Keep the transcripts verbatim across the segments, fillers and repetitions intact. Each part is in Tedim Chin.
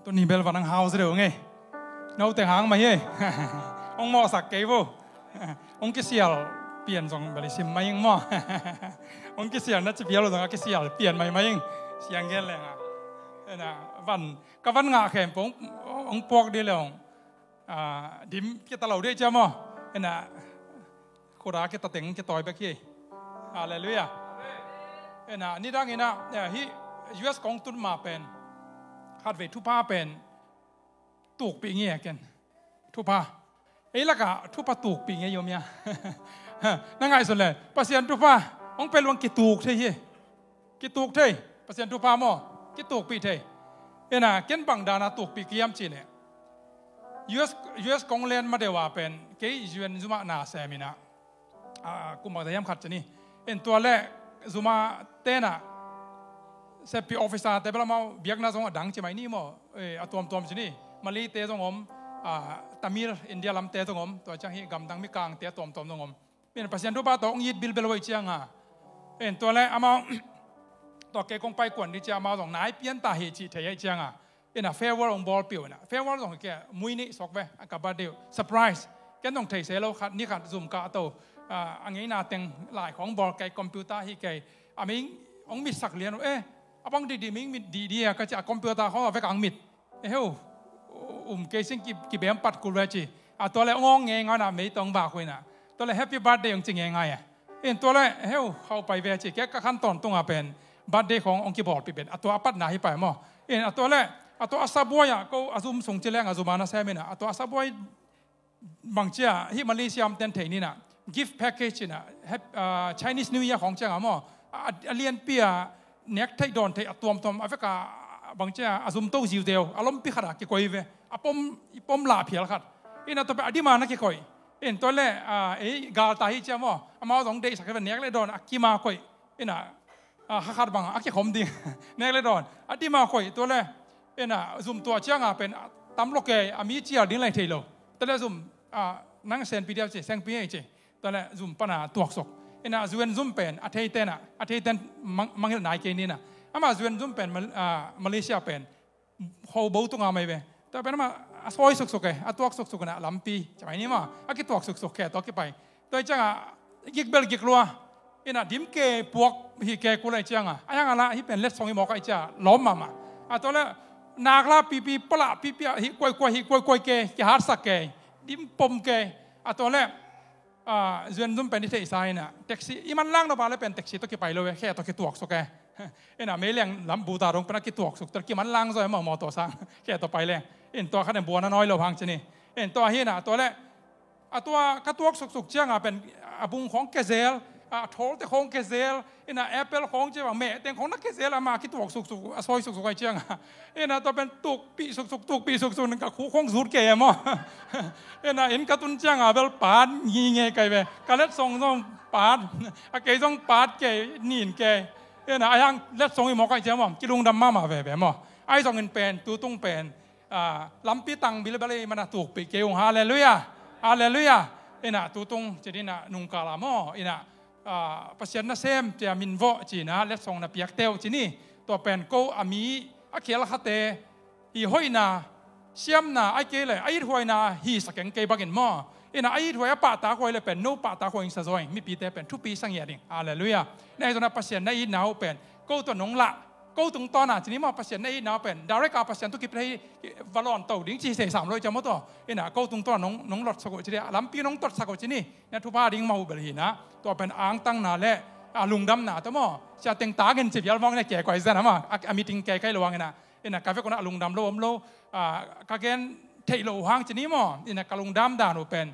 Tuni bel van ang hau zedeu ngei. No teng hang mai ei. Ong mawhsak kei vo. Ong kisial pian zong bel i sim mai ing maw. Ong kisial na ci pial zong a kisial pian mai mai ing. Siang gen leng a. Ena van ka van ngah khempeuh ong puak di le ong dim kita lo di cia maw. Ena Kura kita teng kitawi bek hi. Halleluiah. Ena nidang ina hi U S kong tun ma pen khatvei thupha pen tukpih ngi a ken. Thupha ei laka thupha tukpih ngi a yomia. Na ngaihsun le Pasian thupha hong pia luang kituk thei hi. Kituk thei. Pasian thupha maw kitukpih thei. Ena ken bang dana tukpih kiam ci le U S, U S kong len ma deuh a pen kei U N zumah na sem ina. Kum bangte hiam khat ci ni. En tua le zuma tena sepi officer te bel amau biakna zong a dang ci mai ni maw. A tuamtuam ci ni. Malay te zong om. Tamil India lamte zong om tua ciang hi gamdang Mikangte a tuamtuam zong om. Min Pasian thupha tawh ong it bilbel uh ahi cianga. En tua le amau tua kei kong pai kuan ni cia amau zong nai pian ta hi cih thei ahi cianga. Ina farewell ong bawl piu ina farewell zong hi kei mui nih sok ve a ka birthday uh surprise. Ken zong thei se lo khat ni khat zum ka to a ngeina teng lai khong bawl kei computer hi kei a ming ong mit sak lian uh e a bang didi ming mit didi a ka ci a computer khong a vek ang mit. Eheu um kei sing kibem pat kul ve ci a tua le ong ong ngei ngai na mei tong bak huina tua le happy birthday ong ci ngei ngai a. In tua le eheu hau pai ve ci kei ka khan ton tunga pen birthday khong ong kibawlpih pen a tua a patna hi pai maw. In a tua le a tua a sabuai a ko a zum sung ci leng a zuma na sem ina a tua a sabuai bangcia hi Malaysia om ten thei nina gift package ina Chinese New Year khong cianga maw a lianpi a nek theih dawn theih a tuamtuam a veka bangcia a zumto ziu deu a lompi khata kikoi ve a pom i pom lah phial khat. Ina tua pe a dima na kikoi in tua le ei galta hi cia maw amau zong deihsak ve nek le dawn a kima koih. Ina hakhat bang a kikhom ding nek le dawn a dima koih tua le ina zum tua cianga pen tam lo kei a mi cial ding lai thei lo. Tua le zum nang senpi diau ci sengpi ei ci. Tua le zum pana tuaksuk ina U N zum pen a theitena a theiten mangilh nai kei nina. Ama U N zum pen Malaysia pen ho bo tunga mai ve. Tua pen ama a sawi suksuk e a tuak suksuk ina lampi ci mai ni ma a kituak suksuk khe tua kipai. Tua i cianga gikbel giklua ina dim ke puak hi ke kulai cianga a yang ala hi pen letsong i mawk a i cia lawm mama. A tua le nakla pipi pala pipi a hi kuaikua hi kuaikua ke kihatsak ke dim pom ke a tua le U N zum pen i theihsa ina taxi i manlang nop a le pen taxi tawh kipai lo e khe tawh kituaksuk e. Ina meileng lam buta dong pen a kituaksuk tawh kimanlang zaw e maw mawtaw sang khe tawh pai le. In tua khat en buana nawi lo hang ci ni. In tua hi ina tua le a tua ka tuak suksuk cianga pen a bung khong kezel a thawlte khong kezel ina apple khong cia bang meh teng khong na kezel ama kituak suksuk a sawi suksuk ai cianga. Ina tua pen tukpih suksuk tukpih suksuk ning ka khu khong zut kei e maw. Ina in ka tun cianga bel paat ngi nge kai ve ka letsong zong paat a kei zong paat kei nin kei. Ina a yang letsong i mawk ai cia maw kilungdam mama veve maw. Ai zong in pen tutung pen lampi tang bilbel i mana tukpih kei ung halleluiah. Halleluiah. Ina tutung ci dina nungkala maw ina Pasian nasem cia minvawh cina letsong na piakte uh ci ni. Tua pen ko a mi a khial khate hi hoihna siamna ai kei le a ithuaina hi sakeng kei bangin maw. Ina a ithuai a pahtak huai le pen no pahtak huai ing sa zaw ing mipite pen thupi sangiat ding halleluiah. Na hi zona Pasian na itna uh pen ko tua nong lah ko tungtawna cini maw Pasian na itna uh pen direct a Pasian tu kip thei valon to ding ci sei sam lo i cia maw tua. Ina ko tungtawna nong lotsak uh cini a lampi nong totsak uh cini na thupha ding mah uh bel hina. Tua pen angtangna le a lungdamna tua maw sia teng tangin ci vial mawng ne ke kuai zan a maw a meeting ke kai lo ang ina. Ina ka vekuna a lungdam lo om lo ka gen theih lo uh hang cini maw ina ka lungdam dan uh pen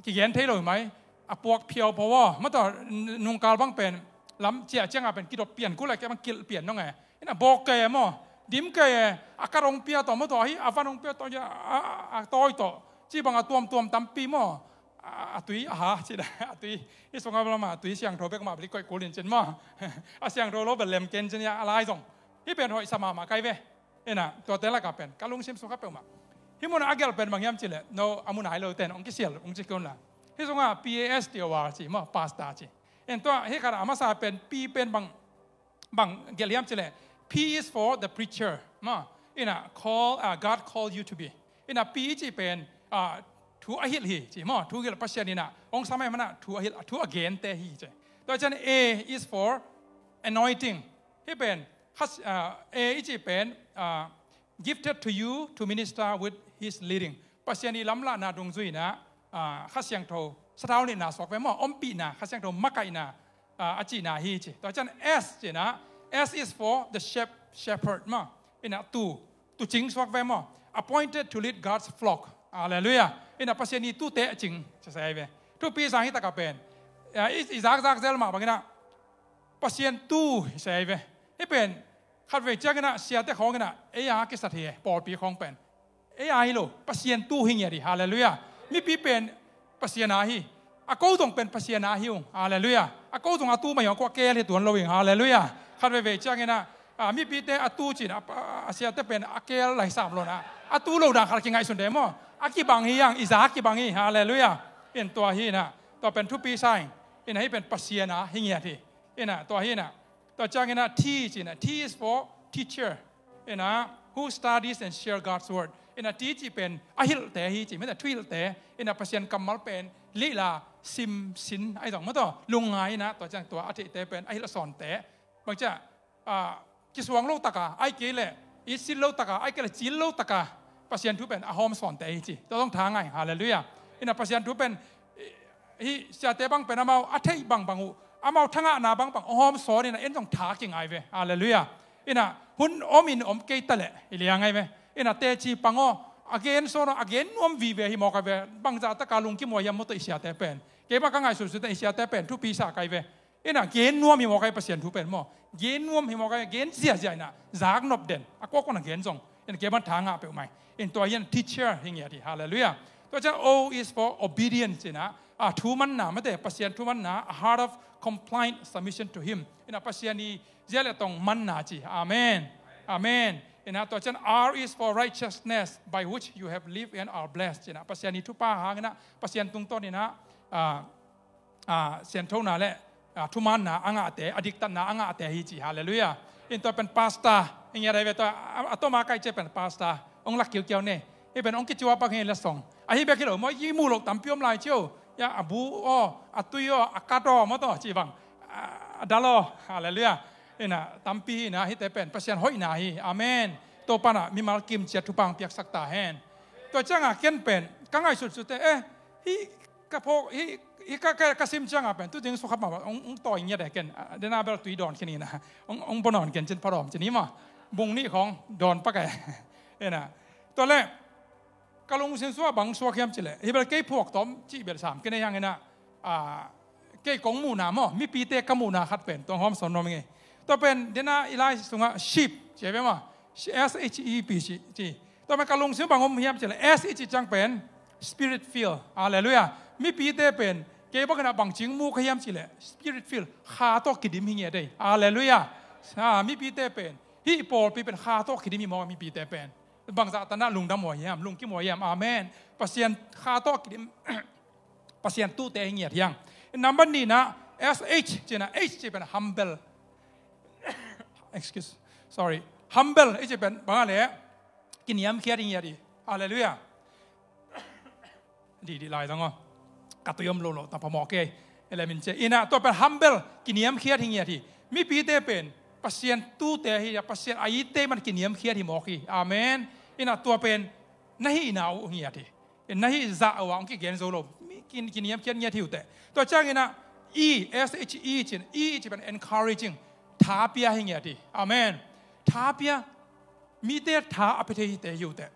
kigen thei lo hi mai. A puak phiau pho aw mataw nungkal bang pen lam cia cianga pen kidop pian kul a kei bang kilh pian nong e. Ina bawk kei e maw dim kei e. A kat hong pia tawh mataw hi a van hong pia tawh a tawi tawh ci bang a tuamtuam tampi maw. A tui a ha ci da a tui hi sunga lama a tui siangtho bek mah beli koih kulin cin maw. A siangtho lo bel lem ken cin ia a lai zong hi pen hoih sa mahmah kai ve. Ina tuate laka pen ka lungsim sukha peuhmah. Hi muna a gelh pen bang hiam cileh no a muna hi loten ong kisial ong ci kei unla. Hi sunga P A S T O R ci maw pasta ci. En tua hi khat a masa pen pi pen bang bang gelh hiam cileh P is for the preacher. Maw, ina call, uh, God call you to be. Ina P i cih pen, uh, thu a hilh hi ci maw, thu hilh Pasian ina hong sam ahih manin thu a hilh, thu a gente hi ci. Tua ciang A is for anointing. Hih pen, khas-, uh, A i cih pen, uh, gifted to you to minister with his leading. Pasian i lamlahna dungzui ina, ah, Kha Siangtho sathau nihna suak ve maw, ompihna, Kha Siangtho makaihna, ah, a cihna hi ci. Tua ciang S cihna, S is for the shep-, shepherd maw. Ina tu, tu cing suak ve maw. Appointed to lead God's flock. Hallelujah. Ina Pasian i tute a cing, ci sa hi ve. Thupi sang hi taka pen. Ah, i, i zakzak zel mah bang ina Pasian tu hi sa hi ve. Hih pen, khatvei ciang ina siate khawng ina, ei a kisat hi e, pawlpi khawng pen. Ei a hi lo, Pasian tu hi ngiat hi, hallelujah. Mipi pen Pasian a hi, a ko zong pen Pasian a hi ung, hallelujah. A ko zong a tu mah hi ung, a ko a kel hi tuan lo ing, hallelujah. Khatveivei ciang ina, a, mipite a tu cin, a, a, a siate pen a kel lai sam lo na. A tu lo dan khat kingaihsun de maw. A kibang hi ang, i za kibang hi, hallelujah. In tua hi ina, tua pen thupi sa ing, ina hih pen Pasian a hi ngiat hi. Ina, tua hi ina, tua ciang ina T cihna, T is for teacher. Ina, who studies and share God's word. Ina T cih pen a hilhte hi ci, mete thu hilhte. Ina Pasian kammal pen lila sim sin ahi zong maw taw. Lungngai ina, tua ciang tua a theihte pen a hilh a sawnte. Bang ciang, ah, kisuang lo taka, ai kei le, i cil lo taka, ai kei le cil lo taka, Pasian thu pen a hawm sawnte hi ci. Tua zong tha ngai, hallelujah. Ina Pasian thu pen, i, hih siate bang pen amau a theih bangbang uh, amau thangahna bangbang a hawm sawn ina en zong tha kingai ve. Hallelujah. Ina hun om in om kei ta leh, i liang ngai ve. Ina teci pang aw, a gen sawn aw, a gen nuam vive hi mawk ai ve. Bangzah taka lungkim uh a hiam maw taw i siate pen. Kei bang ka ngaihsutsut in i siate pen, thupi sa kai ve. Ina gen nuam hi mawk ai Pasian thu pen maw. Gen nuam hi mawk ai, gen ziazia ina, zak nop den. A kuakua na gen zong. Ina kei bang tha ngah peuhmah. In tua hi in teacher hi ngiat hi. Hallelujah. Tua ciang O is for obedience ina, a, thu manna, mate, Pasian thu manna, a heart of compliant submission to him. Ina Pasian i zia le tong manna ci. Amen. Amen. Ina tua ciang R is for righteousness by which you have lived and are blessed. Ina Pasian i thupha hang ina, Pasian tungtawn ina, a, a, sianthona le, a, thumaanna a ngahte, a diktatna a ngahte hi ci, hallelujah. In tua pen pastor, in ngiat ai ve tua, a, a toma kai cia pen pastor, ong lak kiukiau ne, hi pen ong kicuapak hi le song. Ahi bek hi lo, maw i muh loh tampi om lai cio, ya, a bu aw, a tui aw, a kat aw, maw taw, ci bang, a, a dal aw, hallelujah. Ina, tampi hi ina, hihte pen, Pasian hoihna hi, amen. Topa na, mimal kim ciat thupha ong piaksak ta hen. Tua cianga ken pen, ka ngaihsutsutte, eh, hi, ka phawk, hi, hi ka, ka, ka sim cianga pen, tu ding sukha mah, ong, ong tawi ngiat eh ken, a, dena bel tui dawn khin ina, ong, ong bawn nawn ken cin phadawm cin hi maw, bung nih khawng dawn pak eh. Ina, tua le, ka lungsim sua bang suak hiam cileh, hi bel kei phuak tawm cih bel sam, kei nei hang ina, a, kei kong muhna maw, mipite ka muhna khat pen, tua hawm sawn nuam ing ei. Tua pen, dena i lai sungah sheep, ci ve maw, S H E P ci, ci. Tua pen ka lungsim bang om hiam cileh, S i cih ciang pen, Spirit filled. Hallelujah. Mipite pen, kei bang ina bang cing mu ka hiam cileh, Spirit filled. Kha tawh kidim hi ngiat ei. Hallelujah. Ha, mipite pen, hih pawlpi pen, kha tawh kidim hi maw mipite pen. Bangzah tanah lungdam uh hiam, lungkim uh hiam. Amen. Pasian kha tawh kidim, Pasian tute hi ngiat hiang. Number nihna, S H, cihna, H cih pen humble. Excuse, sorry. Humble, i cih pen, bang a le, kiniamkhiat hi ngiat hi. Hallelujah. Dih, dih lai zang aw. Ka tui om lo lo, ta phamawh kei. Ele min cia. Ina, tua pen humble, kiniamkhiat hi ngiat hi. Mipite pen, Pasian tute hi, Pasian a ite man kiniamkhiat hi mawk hi. Amen. Ina, tua pen, na hihna uh hi ngiat hi. Na hih zah uh a, ong kigen zo lo. Mi kin, kiniamkhiat ngiat hi uh teh. Tua ciang ina, E, S H E cih, E cih pen encouraging. Tha pia hi ngiat hi. Amen. Tha pia. Mite tha a pia thei hite hi uh teh.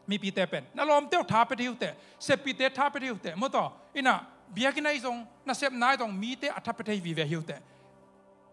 Mipite pen. Na lawmte uh tha pia thei hi uh teh. Seppite tha pia thei hi uh teh. Maw taw. Ina, biakinn ah i zong, nasepna ah i zong, mite a tha pia thei vive hi uh teh.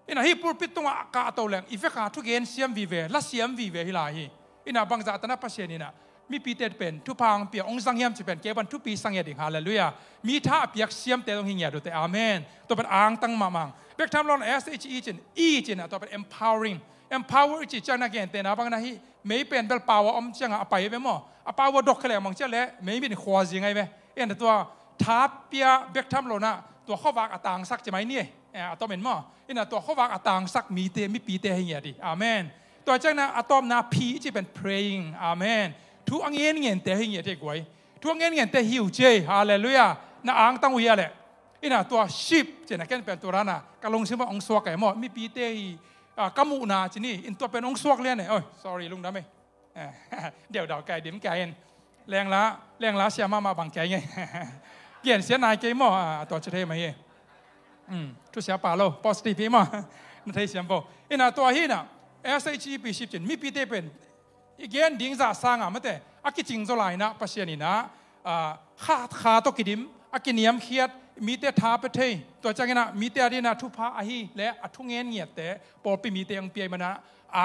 Ina hih pulpit tungah a kahto leng, i vekpi-a thugen siam vive, la siam vive hi lai hi. Ina bangzah tanah Pasian ina, mipite pen, thupha ong pia, ong zang hiam cih pen, kei bang thupi sa ngiat ding, hallelujah. Mi tha a piak siamte zong hi ngiat uh teh, amen. Tua pen angtang mahmah. Bek tham lo-in S H E cih, E cih na, tua pen empowering. Empower i cih ciang na gentehna bang na hih, mei pen bel power om ciangah a pai ve maw. A power dok kha leng bang ciang leh, mei mit khua zing ai ve. Ina tua, tha pia bek tham lo-in, tua khuavak a tangsak ci mai ni. Eh, a tomin maw? Ina tua khuavak a tangsak mite, mipite hi ngiat hi. Amen. Tua ciangin a tawpna P i cih pen praying. Amen. Thu a ngengente hi ngiat hi guai. Thu a ngengente hi uh ci ei. Halleluiah. Na angtang uh hi a leh. Ina tua sheep ci-in a ken pen tua rana ka lungsim ah hong suak e maw. Mipite hi, ah, ka muhna ci ni. In tua pen hong suak lian e. Oi, sorry, lungdam e. Deuhdau kei dim kei in. Lengla, lengla sia mahmah bang kei nge. Gensia nai kei maw, ah, tua ci thei mah hi. Hmm, thusia pa lo, positive hi maw. Na thei siam bo. Ina tua hi na, S H E P sheep ci-in, mipite pen i gen ding zah sanga mate, a kicing zaw lai-in ah Pasian in ah, ah, kha, kha tawh kidim, a kiniamkhiat, mite tha pia thei, tua ciangin ah mite a dingin ah thupha ahi leh a thungen ngiatte pawlpi mite hong pia ahih manin ah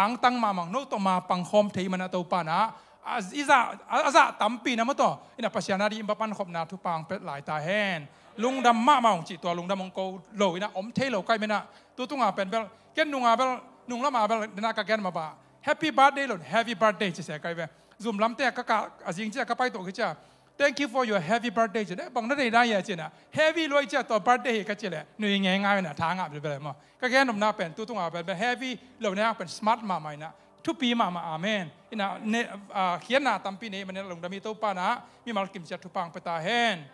angtang mahmah, no tawh mapang khawm thei ahih manin ah Topa in ah, a, i zah, a, a zah tampi na maw tawh, ina Pasian a dingin va pankhopna thupha hong pia lai ta hen. Lungdam mahmah ung cih tua lungdam hong ko lo, ina om thei lo ka hih manin ah, tu tunga pen bel, ken nunga bel, nung lama bel, dena ka gen mah bang, happy birthday lo, heavy birthday ci se ka hi ve. Zum lamte a ka kah, a zing ciang ka pai to khit ciang, "Thank you for your heavy birthday," ci-in, "Eh, bang na deih na hia?" ci-in ah, "Heavy lua hi," ci-a, "Tua birthday hi," ka cih leh, nui ngeingai in ah, tha ngah bilbel maw. Ka gen nopna pen, tu tunga pen, pen heavy lo, na pen smart mahmah in ah, thupi mahmah, amen. Ina, ne, ah, khiatna tampi nei manin ah lungdam hi. Topa in ah mimal kimciat thupha hong pia ta hen.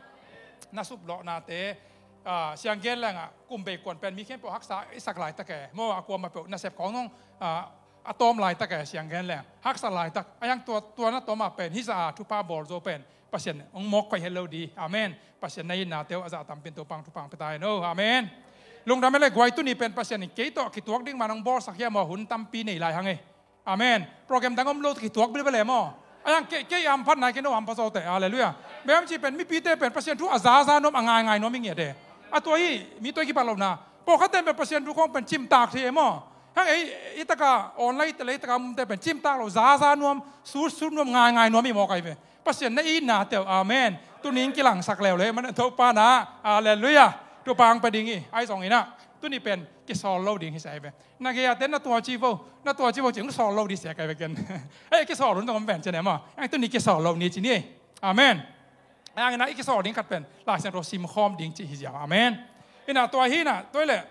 Na suplawhnate, ah, siang gen leng ah, kum bei kuan pen mi khempeuh haksa i sak laitak e maw, a kuamah peuh nasep khawng zong, ah, a tawm laitak e, siang gen leng haksa laitak. A hiang tua, tua na tawm ah pen hih zah a thupha bawl zo pen Pasian hong mawk koih het lo ding. Amen. Pasian na itnate uh a zah tampi in Topa in thupha hong pia ta hen. Oh, amen. Lungdam e le guai, tuni pen Pasian in kei tawh kituak ding man hong bawlsak hi a maw, hun tampi nei lai hang e. Amen. Program dang om lo, kituak bilbel e maw. A hiang kei, kei hamphat nai, kei no hampha zaw teh. Halleluiah. Bang hiam cih pen mipite pen Pasian thu a zaza nuam, a ngaingai nuam hi ngiat e. A tua hi, mi tua hi kipat lohna. Pawlkhatte pen Pasian thu khawng pen cimtak thei e maw. Hang ei, ei taka online te le ei taka omte pen cimtak lo, zaza nuam, sutsut nuam, ngaingai nuam hi maw ka hi ve. Pasian na itnate uh, amen, tuni in kilangsak leuleu ahih manin Topa in ah, halleluiah, thupha hong pia ding hi. Ahi zongin ah tuni pen kisawl lo ding hi sa hi ve. Na gei-ate na tua ci vo, na tua ci vo ci, hong sawl lo ding sia ka hi ve ken. Ei, kisawl hun zong om ven ci ne maw. Hang tuni kisawl lo ni ci ni. Amen. Hang ina i kisawl ding khat pen Lai Siangtho simkhawm ding cih hi ziau. Amen. Ina tua hi na, tua hi leh,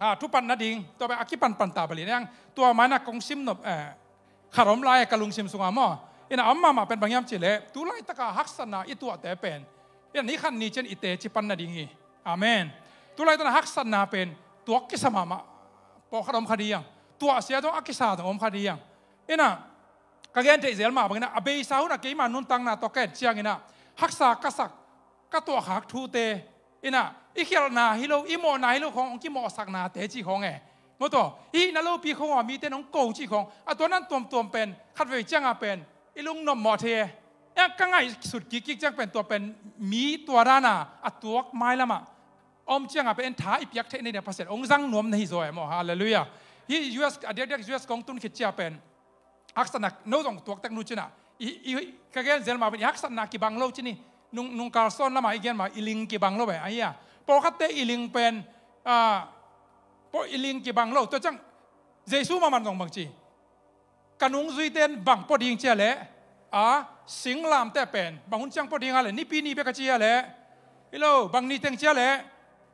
ah, thupatna ding, tua pen a kipanpan ta bali nang, tua mah ina kong sim nop, eh, khat om lai ka lungsim sungah maw. Ina a om mahmah pen bang hiam cih leh, tu laitak a haksatna i tuahte pen, ina ni khat ni ciang i teci pan nading hi. Amen. Tu laitak a haksatna pen tuak kisa mahmah. Pawlkhat om kha ding hi hang. Tuahsia zong a kisa zong om kha ding hi hang. Ina ka gen theih zel mah bangin ah, a beisa hun ah keima nuntakna tawh ka et ciangin ah, haksa ka sak, ka tuahkhak thute, ina, i khialhna hi lo, i mawhna hi lo khawng hong kimawhsaknate cih khawng e. Maw tua, i hihna lopi khawng a mite in hong ko cih khawng, a tua nan tuamtuam pen, khatvei ciangah pen i lungnop mawh thei e. Ina ka ngaihsut kikkik ciang pen, tua pen mi tua dana a tuak mailamah om ciangah pen en tha i piak theih nading a Pasian hong zang nuam na hi zaw e maw. Halleluiah. Hih U S, a diakdiak U S kong tun khit ciang pen, haksatna, no zong tuak tek nu ci-in ah, i, i, ka gen zel mah pen i haksatna kibang lo ci ni. Nung, nungkal sawn lamah i gen mah, i ling kibang lo ve, ahi a. Pawlkhatte i ling pen, ah, paw, i ling kibang lo. Tua ciang Jesu mahmah zong bang ci, ka nungzuite in bang pua ding ci a leh, a, singlamteh pen bang hun ciang pua ding a leh, Nipi ni bek a ci a leh, hi lo, bang ni teng ci a leh,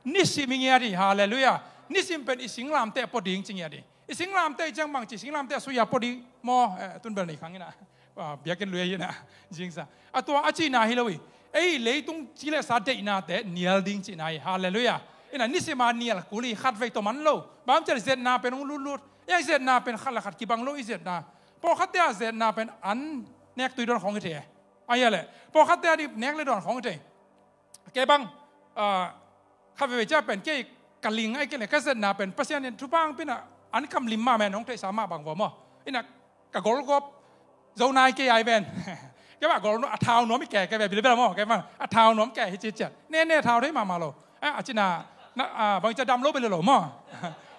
nisim hi ngiat hi. Halleluiah. Nisim pen i singlamteh pua ding ci ngiat hi. I singlamteh i ciang bang ci, singlamteh a sui a pua ding maw, eh, tun bel nei khang ina, ah, biakinn lui a hi ina, zingsa. A tua a cihna hi lo hi. Ei leitung ci le sa deihnate nial ding cihna hi. Halleluiah. Ina nisim a nial kul hi, khatvei tawh man lo. Bang hiam cih leh zetna pen hong lutlut. Ei zetna pen khat le khat kibang lo i zetna. Pawlkhatte a zetna pen an nek tui dawn khawng hi thei. Ahi a leh pawlkhatte a ding nek le dawn khawng hi thei. Kei bang, ah, khat veivei ciang pen kei ka ling ahih kei leh ka zetna pen Pasian in thupha hong pia in ah, an kam lim mahmah in hong theihsa mah bang vua maw. Ina ka golgawp zo nai kei ai ven. Kei bang a gol nuam, a thau nuam hi kei, kei ve bilbel maw, kei bang a thau nuam kei hi ci ciat. Ne, ne thau thei mahmah lo. Ah, a cina, na, ah, bang ci a dam lo bel lo maw.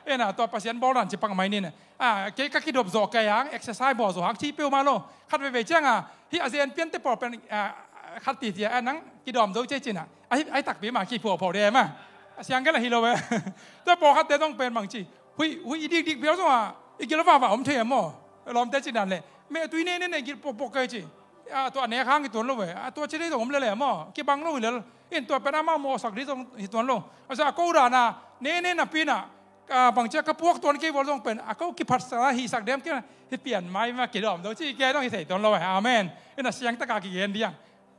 Ina tua Pasian bawl dan ci pak mai ni na. Ah, kei ka kidop zawh kei hang, exercise bawl zawh hang, ci peuhmah lo. Khat veivei ciangah, hih a zen piante pawl pen, ah, khat titi, ah, nang kidawm zo ci ei ci-in ah. Ahi, ahi takpi mah, kiphuahphuah de mah. A siang kei lah hi lo ve. Tua pawlkhatte zong pen bang ci, huih, huih i dikdik phial zongah i gil vava om thei maw. Lawmte cih dan leh, meh tui ne ne ne gil pokpok kei ci. a, tua a nek hang hi tuan lo ve. A, tua ci dei zong om lele maw, kibang lo hi lel. In tua pen amah mawhsak ding zong hi tuan lo. A sa a ko dana nene napi inah, a, bangcia ka puak tuan kei vual zong pen a ko kiphatsakna hihsak dem kei hi pian mai ma kidawm do ci kei dong hi thei tuan lo ve. Amen. Inah siangtaka kigen diang.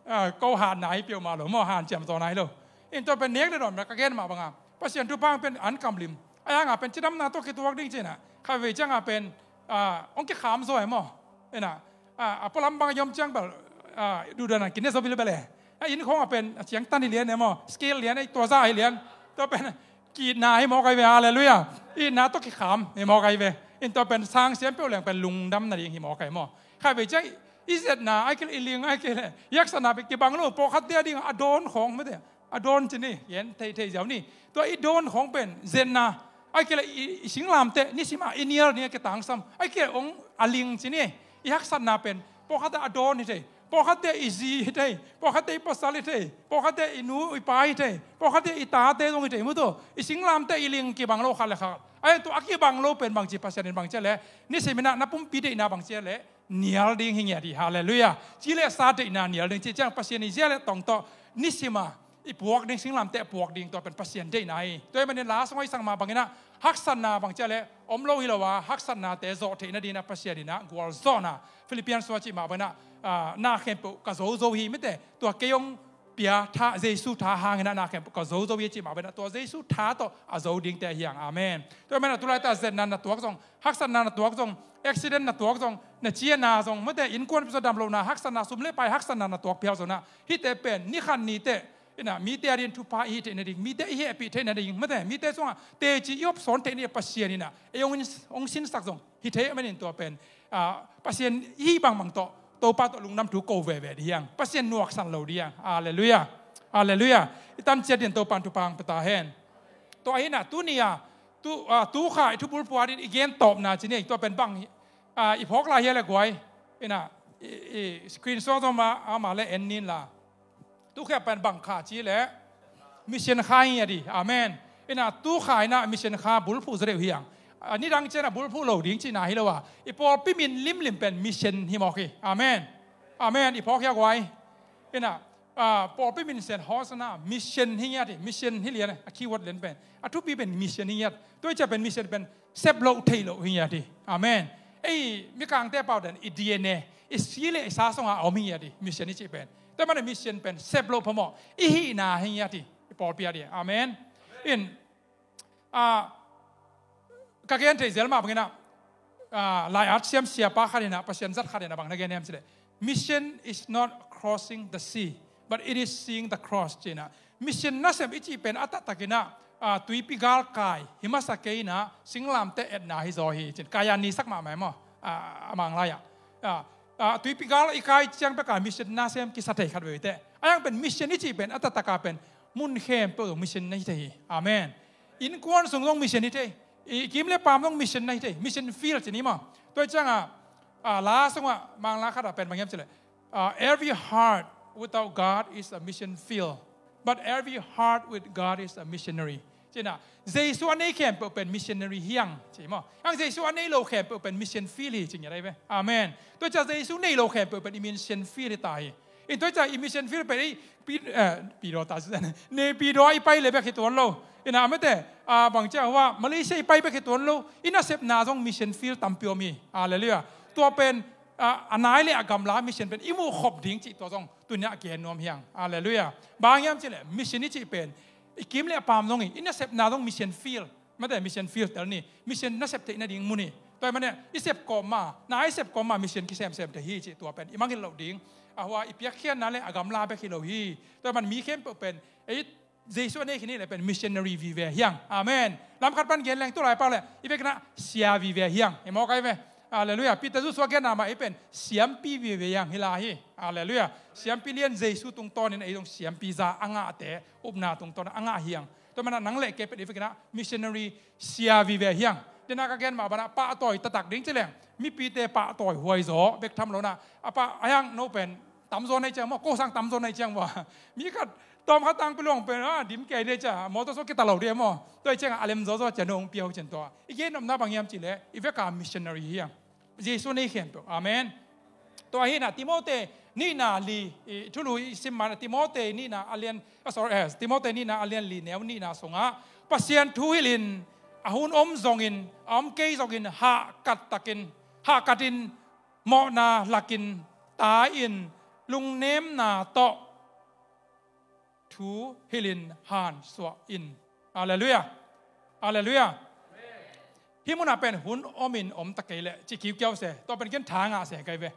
A, ko hatna hi peuhmah lo maw, hanciam tawna hi lo. In tua pen nek le dawn ka gen mah banga Pasian thupha pen an kamlim. A yanga pen cidamna tawh kituak ding cinah khatvei cianga pen, a, hong kikham zaw e maw. Inah, a, a pualam bang a yom ciang bel, a, duhdanan kine zaw bilbel e. A, inn khawngah pen a ciangtan hi lian e maw, scale lian e, tua za hi lian. Tua pen ki-itna hi mawk ahi ve. Halleluiah. Itna tawh kikham hi mawk ahi ve. In tua pen sang siam peuh leng pen lungdam nading hi mawk ahi maw. Khatvei ciang i zetna ahi kei leh, i ling ahi kei leh, i haksatna pen kibang lo, pawlkhatte a ding a dawn khawng mate, a dawn ci ni, gen thei thei ziau ni. Tua i dawn khawng pen zetna ahi kei leh, i, i singlamteh nisima i nial ni a kitangsam ahi kei leh, hong a ling ci ni. I haksatna pen pawlkhatte a dawn hi thei, pawlkhatte i zi hi thei, pawlkhatte i pasal hi thei, pawlkhatte i nu i pa hi thei, pawlkhatte i tate zong hi thei, mutu. I singlamteh i ling kibang lo khat le khat. Ahi tua a kibang lo pen bangci, Pasian in bangci a leh, nisiminah na pumpi deihna bangci a leh nial ding hi ngiat hi. Halleluiah. Ci le sa deihna nial ding ci ciang Pasian i zia le tong tawh nisima i puak ding, singlamteh a puak ding, tua pen Pasian deihna hi. Tua hi manin la sungah i sang mah banginah haksatna bangci a leh om lo hi lo a, haksatnate zawh theih nadinah Pasian inah gualzawhna, Philippians sungah cih mah banginah, a, na khempeuh ka zozo hi mate, tua kei hong pia tha, Jesu tha hanginah na khempeuh ka zozo hi cih mah banginah tua Jesu tha tawh a zo dingte hi hang. Amen. Tua hi maninah tulaita zetna na tuak zong, haksatna na tuak zong, accident na tuak zong, na ciana zong mate, innkuan pisa damlohna, haksatna, sum le pai haksatna na tuak phial zonah, hihte pen ni khat ni teh inah mite a dingin thupha i hih theih nading, mite i hehpih theih nading mate, mite sungah teci i hopsawn theih nading Pasian inah ei hong, hong sinsak zong hi thei manin tua pen, a, Pasian i hih bangbang tawh Topa tawh lungdam thu ko veve ding hi hang. Pasian nuaksan lo ding hi hang. Halleluiah. Halleluiah. I tanciat dingin Topa in thupha hong pia ta hen. Tua ahi inah tuni-a tu, a, tukha i thubulphuh a dingin i gen tawpna ci ni, tua pen bang hi, a, i phawk lai hia le guai. Inah i, i screen suang zong mah, amah le en nin la. Tukha pen bang kha ci leh mission kha hi a ding. Amen. Inah tukha inah mission kha bulphuh zaw deuh hi hang. A, nidang cianah bulphuh lo ding cihna hi lo a, i pawlpi min limlim pen mission hi mawk hi. Amen. Amen. I phawk hia guai? Inah, a, pawlpi min sen hawsana mission hi ngiat hi. Mission hi lian a, keyword lian pen a thupi pen mission hi ngiat. Tua hi ciah pen mission pen sep loh theih loh hi ngiat hi. Amen. Ei mikangte pau den i D N A, i si le i sa sungah a om hi ngiat hi, mission i cih pen. Tua hi manin mission pen sep loh phamawh i hihna hi ngiat hi, i pawlpi a ding. Amen. In, a, ka gen theih zel mah banginah, a, lai-at siam siapa khat inah, Pasian zat khat inah bang na gen hiam ci leh, "Mission is not crossing the sea, but it is seeing the cross," ci inah. Mission nasep i cih pen a taktakinah, a, tuipi gal kai hi masa kei inah, singlamteh etna hi zaw hi ci-in, kai a nisak mahmah hi maw, a, a Mang lai-ah. A, a, tuipi gal i kai ciang beka mission nasem kisa thei khat veve teh. A yang pen mission i cih pen a taktaka pen mun khempeuh zong mission na hi thei hi. Amen. Innkuan sung zong mission hi thei. I kim le paam zong mission na hi thei. Mission field ci ni maw. Tua hi ciangah, a, la sungah Mang la khatah pen bang hiam ci leh, a, "Every heart without God is a mission field, but every heart with God is a missionary," ci inah, Jesu a nei khempeuh pen missionary hi hang ci maw. Hang Jesu a nei lo khempeuh pen mission field hi ci ngiat ahi ve. Amen. Tua hi ciah Jesu nei lo khempeuh pen i mission field hi ta hi. In tua hi ciah i mission field pen ei Pi, eh, Pidaw ta ci, ne Pidaw i pai le bek hi tuan lo. Inah mate, a, bang ciah hua Malaysia i pai bek hi tuan lo. I nasepna zong mission field tampi om hi. Halleluiah. Tua pen, a, a nai le a gamla mission pen i muh khop ding cih tua zong tuni-ah gen nuam hi hang. Halleluiah. Bang hiam cih leh mission i cih pen i kim le a paam zong hi, i nasepna zong mission field. Mate, mission field tel ni. Mission nasep theih nading mun hi. Tua hi manin i sep kawm ma, na i sep kawm ma mission kisemsem thei hi cih tua pen i mangngilh loh ding. A hua i piakkhiatna le a gamla bek hi lo hi. Tua hi manin mi khempeuh pen ei Jesu a nei khin hi leh pen missionary vive hi hang. Amen. Lamkhat pan gen leng tu laipak leh i vekpi-in ah sia vive hi hang. Hi mawk ahi ve. Halleluiah. Peter Joshua genna mah ei pen siampi vive hi hang hi lai hi. Halleluiah. Siampi lian Jesu tungtawnin ei zong siampi za a ngahte upna tungtawn a ngah hi hang. Tua hi manin ah nang le kei pen i vekpi-in ah missionary sia vive hi hang. Tua hi-in ah ka gen mah bangin ah pahtawi taktak ding ci leng mipite pahtawi huai zaw bek tham lo-in ah a pah a hiang no pen tamzaw na hih ciang maw, ko sang tamzaw na hih ciang maw. Mi khat tawmkhat tangpi luang pen a dim kei ni ciang mawtaw sawt kita lo ding maw. Tua hi ciangah a lem zawzaw ciang no hong pia uh cin tua. I gen nopna bang hiam cih leh i vek a missionary hi hang. Jesu a nei khempeuh. Amen. Tua hi-in ah Timothy nihna li, i thulu i sim man Timote nihna a lian, ah, sorry, eh, Timote nihna a lian li neu nihna sungah Pasian thu hilhin a hun om zongin, a om kei zongin hahkat takin, hahkatin mawhna lakin tai-in lungnemna tawh thu hilhin hansuah in. Halleluiah. Halleluiah. Hih munah pen hun omin om ta kei leh ci kiukiau se, tua pen ken tha ngah se kai ve.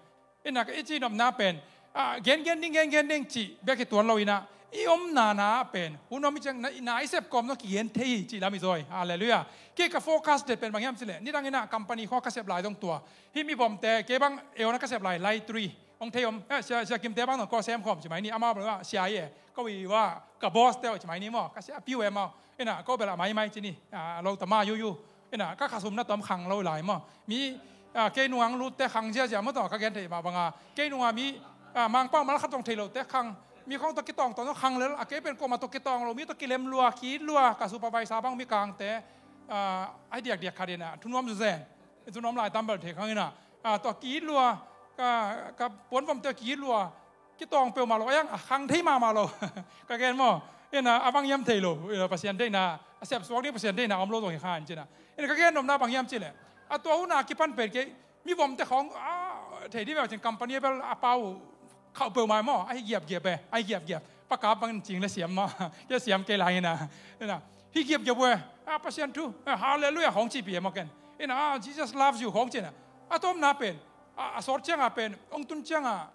Ina ka i ci nopna pen, ah, gen gen ding, gen gen ding cih bek hi tuan lo ina, i omna na pen hun om i ciang na, na i sep kawm no kigen thei hi cih lam i zawi. Halleluiah. Kei ka focus det pen bang hiam cileh, nidang ina company khaw ka sep lai dong tua, hih mi vomte kei bang euna ka sep lai lai three hong thei om, eh, sia, sia Kimte bang dong kua sem khawm ci mai ni, amau bang sia i e, ka wi wa ka boss te ci mai ni maw, ka sia piu e maw. Ina ko bel a mai mai ci ni, a lo ta ma yu yu. Ina ka khasum na tom khang lo lai maw. Mi, a, kei nungang lut te khang zia zia maw tawh ka gen thei mah banga. Kei nunga mi, a, mangpau mal khat tong thei lo te khang. Mi khong tawh kitawng tawh khang lel, a kei pen koma tawh kitawng lo, mi tawh kilem lua, ki lua, ka supervisor bang mi kangte, a, ai diak diak khat ina, thunuam zu zen. Thunuam lai tambal thei khang ina. A, tawh ki lua, ka, ka puan vom te ki lua, kitawng peuhmah lo, a yang a khang thei mahmah lo. Ka gen maw. Ina a bang hiam thei lo. Ina Pasian deihna, a sep suak ding Pasian deihna om lo zong hi khan cina. Ina ka gen nopna bang hiam cileh, a tua huna kipan pen kei mi vomte khawng, a, thei dih veu cin company bel a pau khauh peuhmah maw, a hi giapgiap e, a hi giapgiap. Pakap bang cing le siam maw. Kia siam kei lai ina. Ina hi giapgiap e, a Pasian thu, a, halleluiah khawng cihpi e maw ken. Ina, a, Jesus loves you khawng cina. A tomna pen, a, a sawt cianga pen, ong tun cianga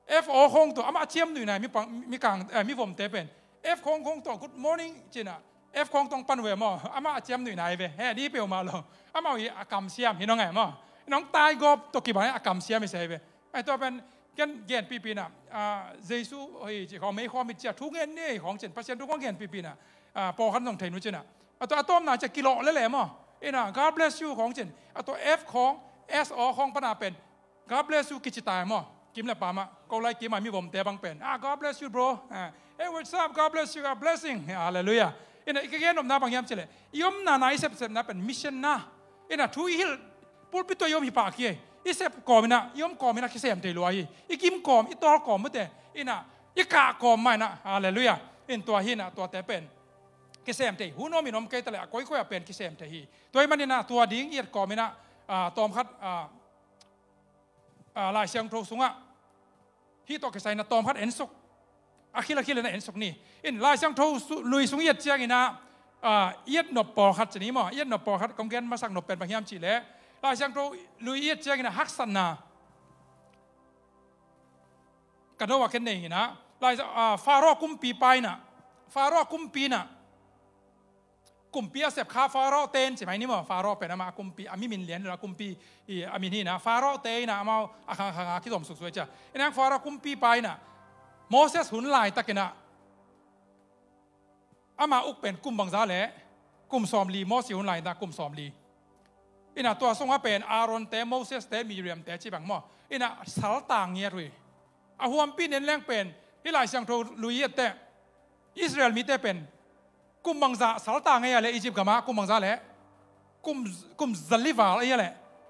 F O khong tawh amah a ciam nuihna mi pang, mi kang, eh, mi vomte pen F khong khong tawh good morning cina, F khong tong pan ve maw, amah a ciam nuihna hi ve. He di peuhmah lo. Amah hi a kamsiam hi nong e maw. Nong taigawp tawh kibang a kamsiam hi se hi ve. Ai tua pen ken gen pipina, a, Jesu hi ci khong mei khawm hi cia thu ngen ni khong cin Pasian thu khong gen pipina, a, pawlkhat nong thei nu cina. A tua a tomna cia kilawh lele maw. Ina God bless you khong cin, a tua F khong, S O khong pana pen God bless you kici tai maw. Kim le pamah ko lai kimah mi vomte bang pen, ah, God bless you bro. Ah, hey, what's up? God bless you. God blessing. Halleluiah. Ina i ka gen nopna bang hiam cileh, i omna na i sepsepna pen mission na. Ina thu i hilh pulpit tawh i om hi pah ki e. I sep kawm ina, i om kawm ina kisem thei lua hi. I kim kawm, i tawl kawm mute. Ina i kah kawm mah ina. Halleluiah. In tua hi ina tuate pen kisem thei. Hun omin om kei taleh a koikoi a pen kisem thei hi. Tua i man ina tua ding i et kawm ina, a, tawmkhat, a, a, Lai Siangtho sungah hih tawh kisai na tawmkhat ensuk. A khil a khil na ensuk ni. In Lai Siangtho su-, lui sung i et ciangina, a, i et nop pawlkhat ci ni maw. I et nop pawlkhat kong gen masak nop pen bang hiam cihleh, Lai Siangtho lui i et ciangina haksatna ka no a ken nei ina. Lai, a, Faro kumpipa ina. Faro kumpi ina. Kumpi a sep kha Faro ten ci mai ni maw. Faro pen amah a kumpi, a mi min lian lo a kumpi, i, a min hi ina. Faro te ina amau a khang khang a kizom suksuai cia. Ina Faro kumpipa ina Moses hun laitak ina ama uk pen kum bangza le, kum sawmli, Moses hun laitak kum sawmli. Ina tua sunga pen Aaron te, Moses te, Miriam te ci bang maw. Ina saltang ngiat ui. A huampi nen leng pen, hih Lai Siangtho lui i et teh, Israel mite pen kum bangzah salta ngei a le Egypt gama kum bangzah le kum, kum zali val a le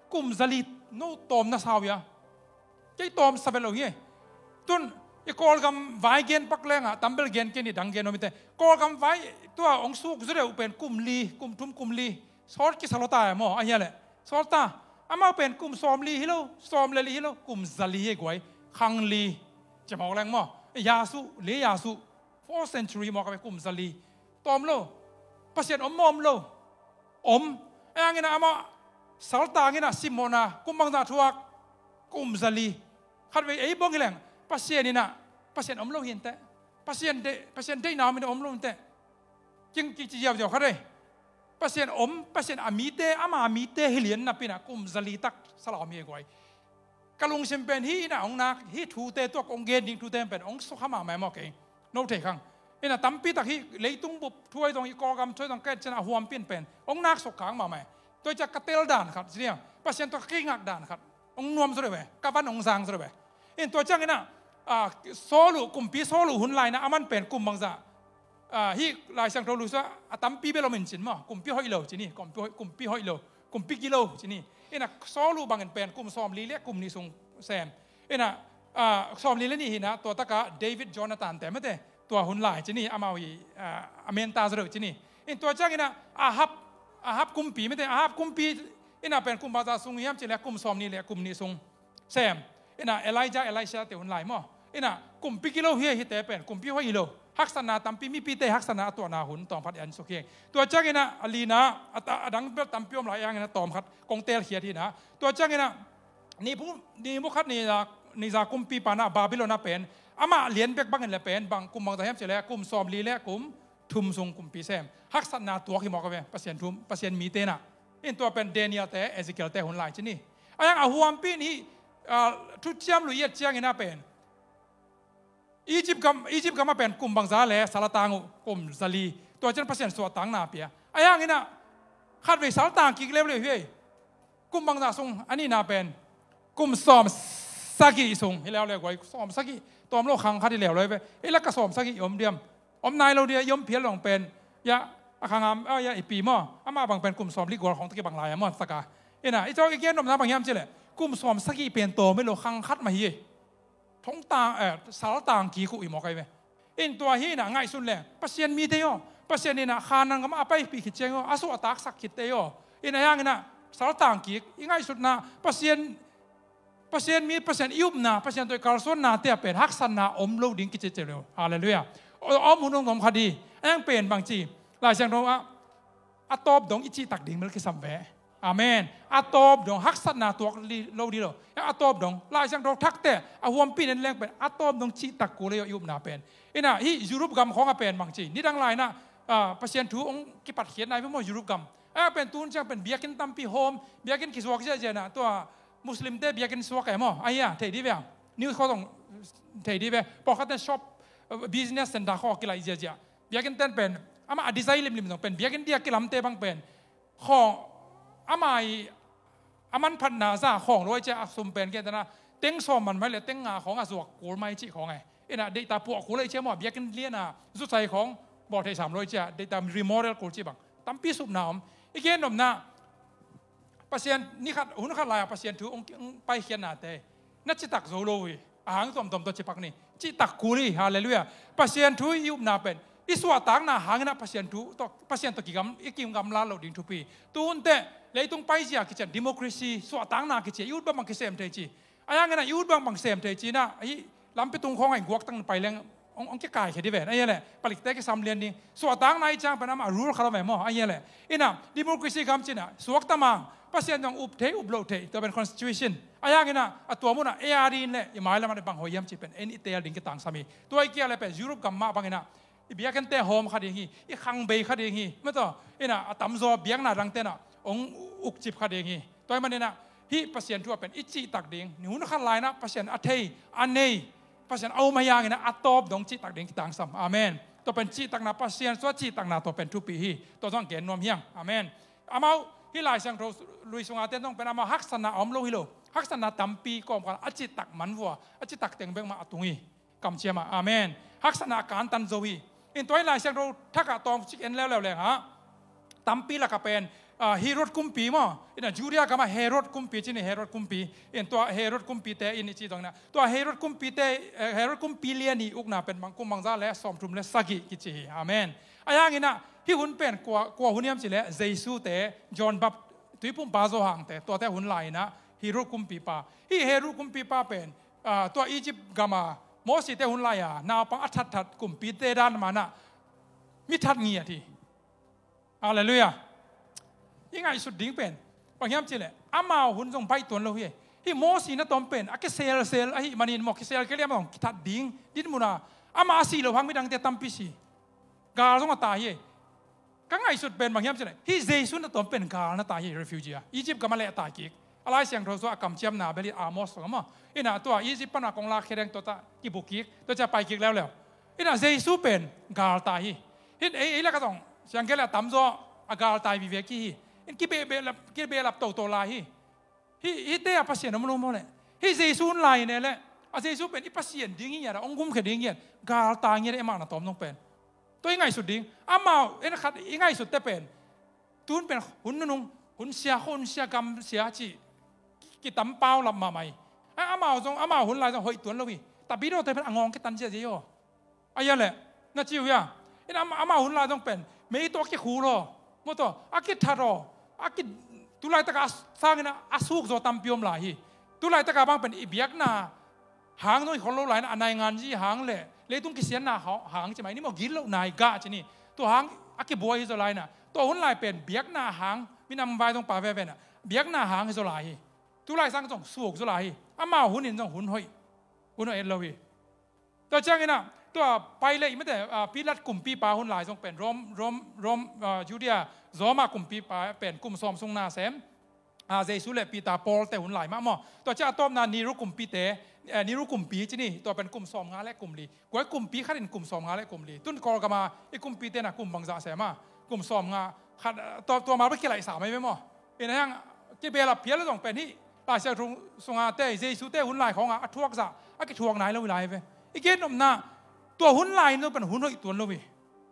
kum zali no tawm na sau ia. Kei tawm savet lo hi. Tun i Kawlgam vai gen pak lenga tambel gen kei ni dang gen om ite. Kawlgam vai tua ong suk zu deuh pen kum li, kum thum, kum li. Sawt kisa lo ta e maw, a hia le? Sawt ta. Amau pen kum sawm li hi lo, sawm le li hi lo, kum za li hi guai. Khang li. Ci mawk leng maw. Yasu, li yasu. Fourth century maw ka pen kum za li. Tawm lo. Pasian om maw om lo. Om. E ang ina amau saltang ina simmawhna kum bangzah thuak. Kum za li. Khatvei ei bawng hi leng. Pasian ina. Pasian om lo hi inteh. Pasian deih, Pasian deihna om ina om lo inteh. King kici ziauziau khat ei. Pasian om, Pasian a mite, ama mite hi lian napi ina kum za li tak sala om hi guai. Ka lungsim pen hih ina hong nak, hih thute tuak hong gen ding thute pen hong sukha mahmah maw kei. No thei khang. Ina tampi tak hih leitung bup thu ahi zong, hih Kawlgam thu ahi zong, ka et ciang a huampi in pen hong nak sukha mahmah. Tua ciang ka tel dan khat, ci diam. Pasian tawh ka kingak dan khat. Hong nuam zaw deuh ve, ka van hong zang zaw deuh ve. In tua ciang ina, a, Saul uh, kumpi Saul uh hun lai ina, aman pen kum bangzah. A, hih Lai Siangtho lui sungah a tampi bel om in cin maw, kumpi hoih lo ci ni, kumpi hoih, kumpi hoih lo, kumpi gilo ci ni. Ina Saul uh bangin pen kum sawm li le kum nih sung sem. Ina, ah, sawmli le nih hi-in ah, tua takah David Jonathan te mate, tua hun lai ci ni, amau hi, ah, a menta zaw deuh ci ni. In tua ciangin ah Ahab, Ahab kumpi mate, Ahab kumpi in ah pen kum bangzah sung hiam cih leh kum sawmnih le kum nih sung sem. In ah Elijah, Elisha te hun lai maw. In ah kumpi kilo hi, hihte pen kumpi hoih hi lo. Haksatna tampi, mipite haksatna a tuahna hun tawmkhat en suk hi. Tua ciangin ah a lina, a, a dang bel tampi om lai, a yangin ah tawmkhat kong teelkhiat hi-in ah. Tua ciangin ah Nebu-, Nebukhadnezar, Nezar kumpipa in ah Babylon ah pen, amah lian bek bangin le pen, bang kum bangzah hiam cih leh kum sawmli le kum thum sung kumpi sem. Haksatna tuak hi mawk a ve, Pasian thu, Pasian mite in ah. In tua pen Daniel te, Ezekiel te hun lai ci ni. A yang a huampi in hih, ah, thuciam lui i et ciangin ah pen Egypt gam, Egypt gam ah pen kum bangzah le sal a tang uh, kum zali. Tua ciang Pasian suahtakna pia. A yangin ah khatvei sal tang kik leuleu hi ei. Kum bangzah sung, a nihna pen kum sawmsagih sung hi leuleu guai, sawmsagih. Tawm lo khang khat hi leuleu ve. Ei, la ka sawmsagih i om diam? Om nai lo dia, i om phial dong pen. Ya, a khang am, a, ya, i pi maw. Amah bang pen kum sawmli gual khawng tawh kibang lai a maw, taka. In ah, i cawk i gen nopna bang hiam cih leh kum sawmsagih pen tawm hi lo, khang khat mah hi ei. Thong tang, eh, sal tang kik uh hi mawk a ve. In tua hi-in ah ngaihsun leng, Pasian mite aw, Pasian in ah Kanaan gam ah a paipih khit ciang aw, a suahtaksak khit teh aw. In a yangin ah sal tang kik, i ngaihsutna, Pasian, Pasian mi, Pasian i upna, Pasian tawh i kalsuanna te ah pen haksatna om lo ding kici ci lo. Halleluiah. Om hun hong om kha di. A yang pen bangci, Lai Siangtho ah a tawp dong i cihtak ding bel kisam ve. Amen. A tawp dong, haksatna tuak lo di lo. A tawp dong, Lai Siangtho thak te, a huampi in en leng pen, a tawp dong cihtak kul ei aw, i upna pen. In ah, hih Europe gam khawng ah pen bangci, nidang lai-in ah, ah, Pasian thu hong kipatkhiat nai ve maw, Europe gam. A pen tun ciang pen biakinn tampi hawm, biakinn kisuak ziahziah in ah, tua Muslim te biakinn suak e maw, a hia, thei di ve a. News khawng zong thei di ve, pawlkhat te shop, ah, business center khawng kilaih ziahziah. Biakinn ten pen, amah a design limlim zong pen, biakinn dia kilamte bang pen, khawng, amah i, a manphatna za khawng lo ai cia, a sum pen gen tana, teng sawm man mai le teng nga khawng a zuak kul mai cih khawng e. In ah deihta puah kul ai cia maw, biakinn lian a, zucai khawng, bawl thei sam lo ai cia, deihta remodel kul cih bang. Tampi supna om. I gen nopna, Pasian, ni khat, hun khat lai-a Pasian thu hong, hong paikhiatnate na citak zo lo hi. A hang tuamtuam tawh cipak ni. Citak kul hi, halleluiah. Pasian thu i upna pen, i suahtakna hangin ah Pasian thu tawh, Pasian tawh kigam, i kigamlat loh ding thupi. Tu hun teh, leitung paizia kician, democracy, suahtakna kici, i ut bangbang kisem thei ci. A yangin ah i ut bangbang sem thei ci-in ah, hih lampi tung khawng ah i guaktang pai leng, hong, hong kikaikhia di ven. A hia leh, palikte kisam lian ding. Suahtakna i ciang pen amah rule khat om e maw. A hia leh. In ah, democracy gam ci-in ah, suakta mang, Pasian zong up thei, up loh thei, tua pen constitution. A yangin ah, a tua mun ah, A R D in leh, i mailam ah bang hoih hiam cih pen, en i teel ding kitangsam hi. Tua i kiak leh pen, Europe gam mah bangin ah, i biakinnte hawm kha ding hi, i khangbei kha ding hi. Mataw, in ah, a tamzaw biakna dangte in ah, hong ukcip kha ding hi. Tua ahih manin ah, hih Pasian thu ah pen, i cihtak ding, ni hun khat lai-in ah, Pasian a thei, a nei, Pasian a um a yangin ah, a tawp dong cihtak ding kitangsam. Amen. Tua pen cihtakna, Pasian suah cihtakna tua pen thupi hi. Tua zong gen nuam hi hang. Amen. Amau, hih Lai Siangtho lui sunga te zong pen amau haksatna a om lo hi lo. Haksatna tampi kawmkal a cihtak man vua, a cihtak teng bek mah a tung hi. Kamciam ah. Amen. Haksatna a kantan zo hi. In tua hih Lai Siangtho thak ah tawmcik en leuleu leng ah, tampi lakah pen, ah, Herod kumpi maw? In ah Judea gam ah Herod kumpi ci ni, Herod kumpi. In tua Herod kumpite in i ci zongin ah, tua Herod kumpite, eh, Herod kumpi lian i ukna pen bang kum bangzah le sawmthum le sagih kici hi. Amen. A yangin ah, hih hun pen kua, kua hun hiam cih leh, Jesu te, John Bap-, Tuiphumpa Johan te, tuate hun lai-in ah, Herod kumpipa. Hih Herod kumpipa pen, ah, tua Egypt gam ah, Mosi te hun lai-a, naupang a thatthat kumpite dan mah in ah, mi that ngiat hi. Halleluiah. I ngaihsut ding pen, bang hiam cih leh, amau hun zong baih tuan lo hi. Hih Mosi na tawm pen, a kiselsel ahih manin maw, kisel kei leh amah zong kithat ding, din mun ah, amah a sih loh hang midangte tampi si. Gal zong a tai hi. Ka ngaihsut pen bang hiam cih leh, hih Jesu na tawm pen gal na tai hi, refugee ah. Egypt gam ah leh a tai kik. A Lai Siangtho sung a kamciamna bel hi, Amos sung ah maw. In ah tua Egypt pan a kong lakkhia ding tua ta kibu kik, tua ciang pai kik leuleu. In ah Jesu pen gal tai hi. Hih ei, ei lakah zong, siang kei leh a tamzaw a gal tai vive kik hi. In kibehbeh lap, kibeh lap toto lai hi. Hih, hihte ah Pasian om lo maw leh. Hih Jesu hun lai-in e leh. A Jesu pen i Pasian ding hi ngiat a, hong gumkhia ding hi ngiat. Gal tai ngiat a, i mah na tawm zong pen. Tua i ngaihsut ding. Amau, en khat i ngaihsut te pen. Tun pen hun nunung, hun sia, hun sia, gam sia ci. Kitam pau lap mahmah hi. A, amau zong, amau hun lai zong hoih tuan lo hi. Tapidawte pen a ngawng kitan ziazia hi aw. A ia le, na ci uh hia? In ama, amau hun lai zong pen mei tawh a kikhul aw, maw tawh a kithat aw, a ki, tu laitaka sangin a suk zaw tampi om lai hi. Tu laitaka bang pen i biakna hang zong i khol lo lai in a nainganzi hang le leitung kisianna hang, hang ci mai ni maw, gitlohna i gah ci ni. Tua hang a kibuai hi zaw lai in a, tua hun lai pen biakna hang, minam vai zong pa veve in a, biakna hang hi zaw lai hi. Tu lai sang zong suk zaw lai hi. Amau hun in zong hun hoih, hun hoih et lo hi. Tua ciangin a, tua Pilate, mate, ah, Pilat kumpipa hun lai zong pen Rom, Rom, Rom, ah, Judea, Roma kumpipa pen kum sawm sung na sem. Ah, Jesu le Peter, Paul te hun lai mah maw. Tua ciang a tawpna Nero kumpite, eh, Nero kumpi ci ni, tua pen kum sawm nga le kum li. Kua kumpi khat in kum sawm nga le kum li. Tun Kawlgama i kumpite na kum bangzah sem a, kum sawm nga khat, ah, tua, tua mal bang kilaihsa mai ve maw. In a hiang kibelap phial zong pen hi. Lai Siangtho sunga te, Jesu te hun lai khawng a, a thuak zah a kithuak nai lo hi lai ve. I gen nopna, tua hun lai in zong pen hun hoih tuan lo hi.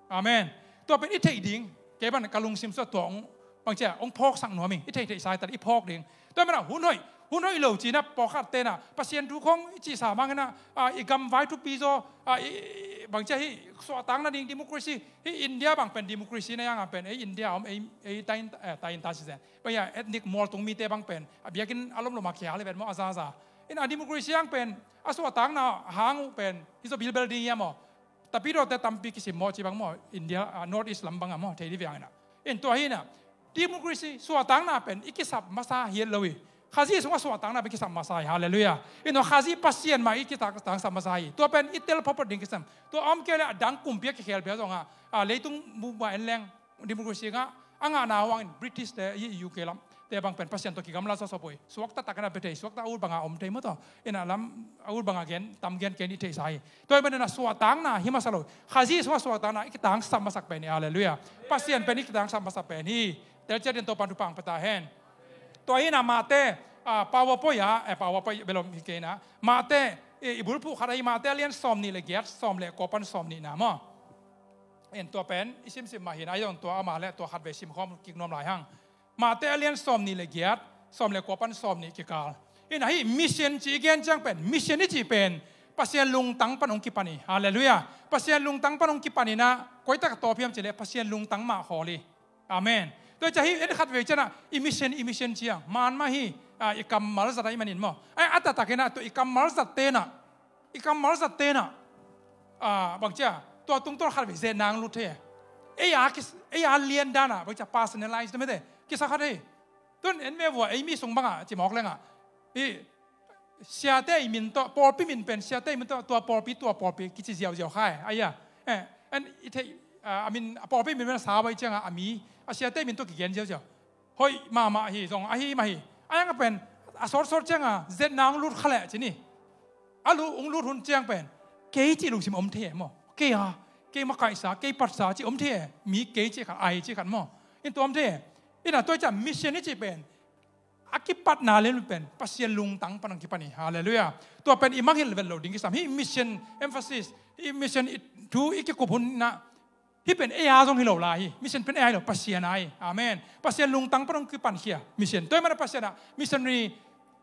Amen. Tua pen i theih ding, kei ban ka lungsim sua tua hong, bangcia, hong phawksak nuam hi, i theih theih sai tal i phawk ding. Tua mana hun hoih, hun hoih lo cina pawlkhat tena Pasian thu khawng i cihsa mangina, ah, i gamvai thupi zaw, ah, i, i, bangcia hi suahtakna ding democracy, hi India bang pen democracy na ianga pen, ei India om, ei, ei tain, eh, tain ta sisen. Bangcia ethnic mualtung mite bang pen, a biakinn a lomlom a kia le vet maw a zaza. In a democracy ang pen, a suahtakna hang uh pen, hi zaw bilbel ding ia maw. Tapidawte tampi kisim maw ci bang maw, India, ah, North East lam bang a maw, thei di viang ina. In tua hi na, democracy suahtakna pen i kisap masa hiat lo hi. Khazih sungah suahtakna pen kisap masa hi, halleluiah. In tua Khazih Pasian mah i kitang, tangsap masa hi. Tua pen i tel phawphat ding kisam. Tua om kei le a dang kumpi a kikhel pia zongah, ah, leitung bup mah en leng, democracy ngah, a ngahna huangin British te, i U K lam te bang pen Pasian tawh kigamla sawsawpui. Suakta takin a bia thei, suakta a ut banga om thei maw tawh. In a lam, a ut banga gen, tam gen ken i theihsa hi. Tua hi manin a suahtakna hi masa lo. Khazih sungah suahtakna i kitangsap masak pen hi, halleluiah. Pasian pen i kitangsap masak pen hi. Telciat in Topan thupha pia ta hen. Tua hi na Mate, ah, PowerPoint ah, eh, PowerPoint bel om hi kei na. Mate, eh, i bulphuh khat ahi Mate a lian sawm nih le giat, sawm le kua pan sawm nih na maw. In tua pen i simsim mah hi na, a zong tua ama le tua khat vei sim khawm kik nuam lai hang. Mate a lian sawm nih le giat, sawm le kua pan sawm nih kikal. In ahi mission ci i gen ciang pen, mission i cih pen Pasian lungtang pan hong kipan hi. Halleluiah. Pasian lungtang pan hong kipan hi na, koi tak a tawp hiam cih leh Pasian lungtang mah khawl hi. Amen. Tua ciah hi en khat vei cianah i mission, i mission ciang man mah hi, ah, i kammal zat ahi manin maw. Ai, a taktakin ah tua i kammal zat tenah, i kammal zat tenah, ah, bangcia, tua tungtawn khat vei zen nang lut thei. Ei a kis-, ei a lian danah bangcia personalize na mete kisa khat hi. Tun en ve vua ei mi sung bangah ci mawk lengah, i siate i min tawh, pawlpi min pen siate i min tawh, tua pawlpi, tua pawlpi kici ziauziau khai. Aia, eh, en i theih, ah, a min, a pawlpi min pen sa vai ciangah a mi, a siate i min tawh kigen ziauziau. Hoih mahmah hi zong ahi mah hi. A iang a pen a sawtsawt cianga zetna hong lut kha leh ci ni. A lu hong lut hun ciang pen kei cih lungsim om thei e maw. Kei a, kei makaihsa, kei patsa cih om thei e. Mi kei cih khat, ahi cih khat maw. In tua om thei e. Ina tua ciah mission i cih pen a kipatna lian pen Pasian lungtang pan hong kipan hi. Halleluiah. Tua pen i mangngilh vet lo ding kisam hi. Mission emphasis, i mission i thu i kikup hun na. Hih pen ei a zong hi lo lai hi. Mission pen ei a hi lo, Pasian a hi. Amen. Pasian lungtang pan hong kipankhia mission. Tua hi mana Pasian ah missionary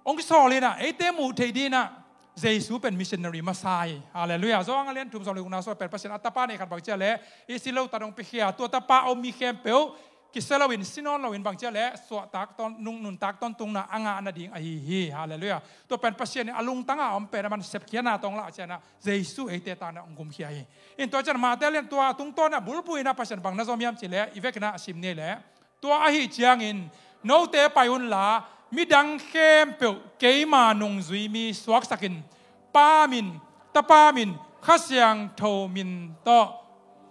hong kisawl hi na, eite muh theih ding na, Jesu pen missionary masa hi. Halleluiah. Johan a lian thum sawm le gukna sua pen Pasian a tapa nei khat bang cia le i si lo ta dong pikhia, tua tapa a om mi khempeuh kisia loin, si nawn loin bang cia le suahtak tawn, nung, nuntak tawntungna a ngah nading ahi hi. Halleluiah. Tua pen Pasian in a lungtang a om pen a man sepkhiatna tawng lah cianah Jesu eite tangna hong gumkhia hi. In tua cian Mate lian tua tungtawn a bulphuh in a Pasian bang na zom hiam ci le i vekin a sim ni le, tua ahi ciangin note pai unla midang khempeuh keima nungzui mi suaksakin Pa min, Tapa min, Kha Siangtho min tawh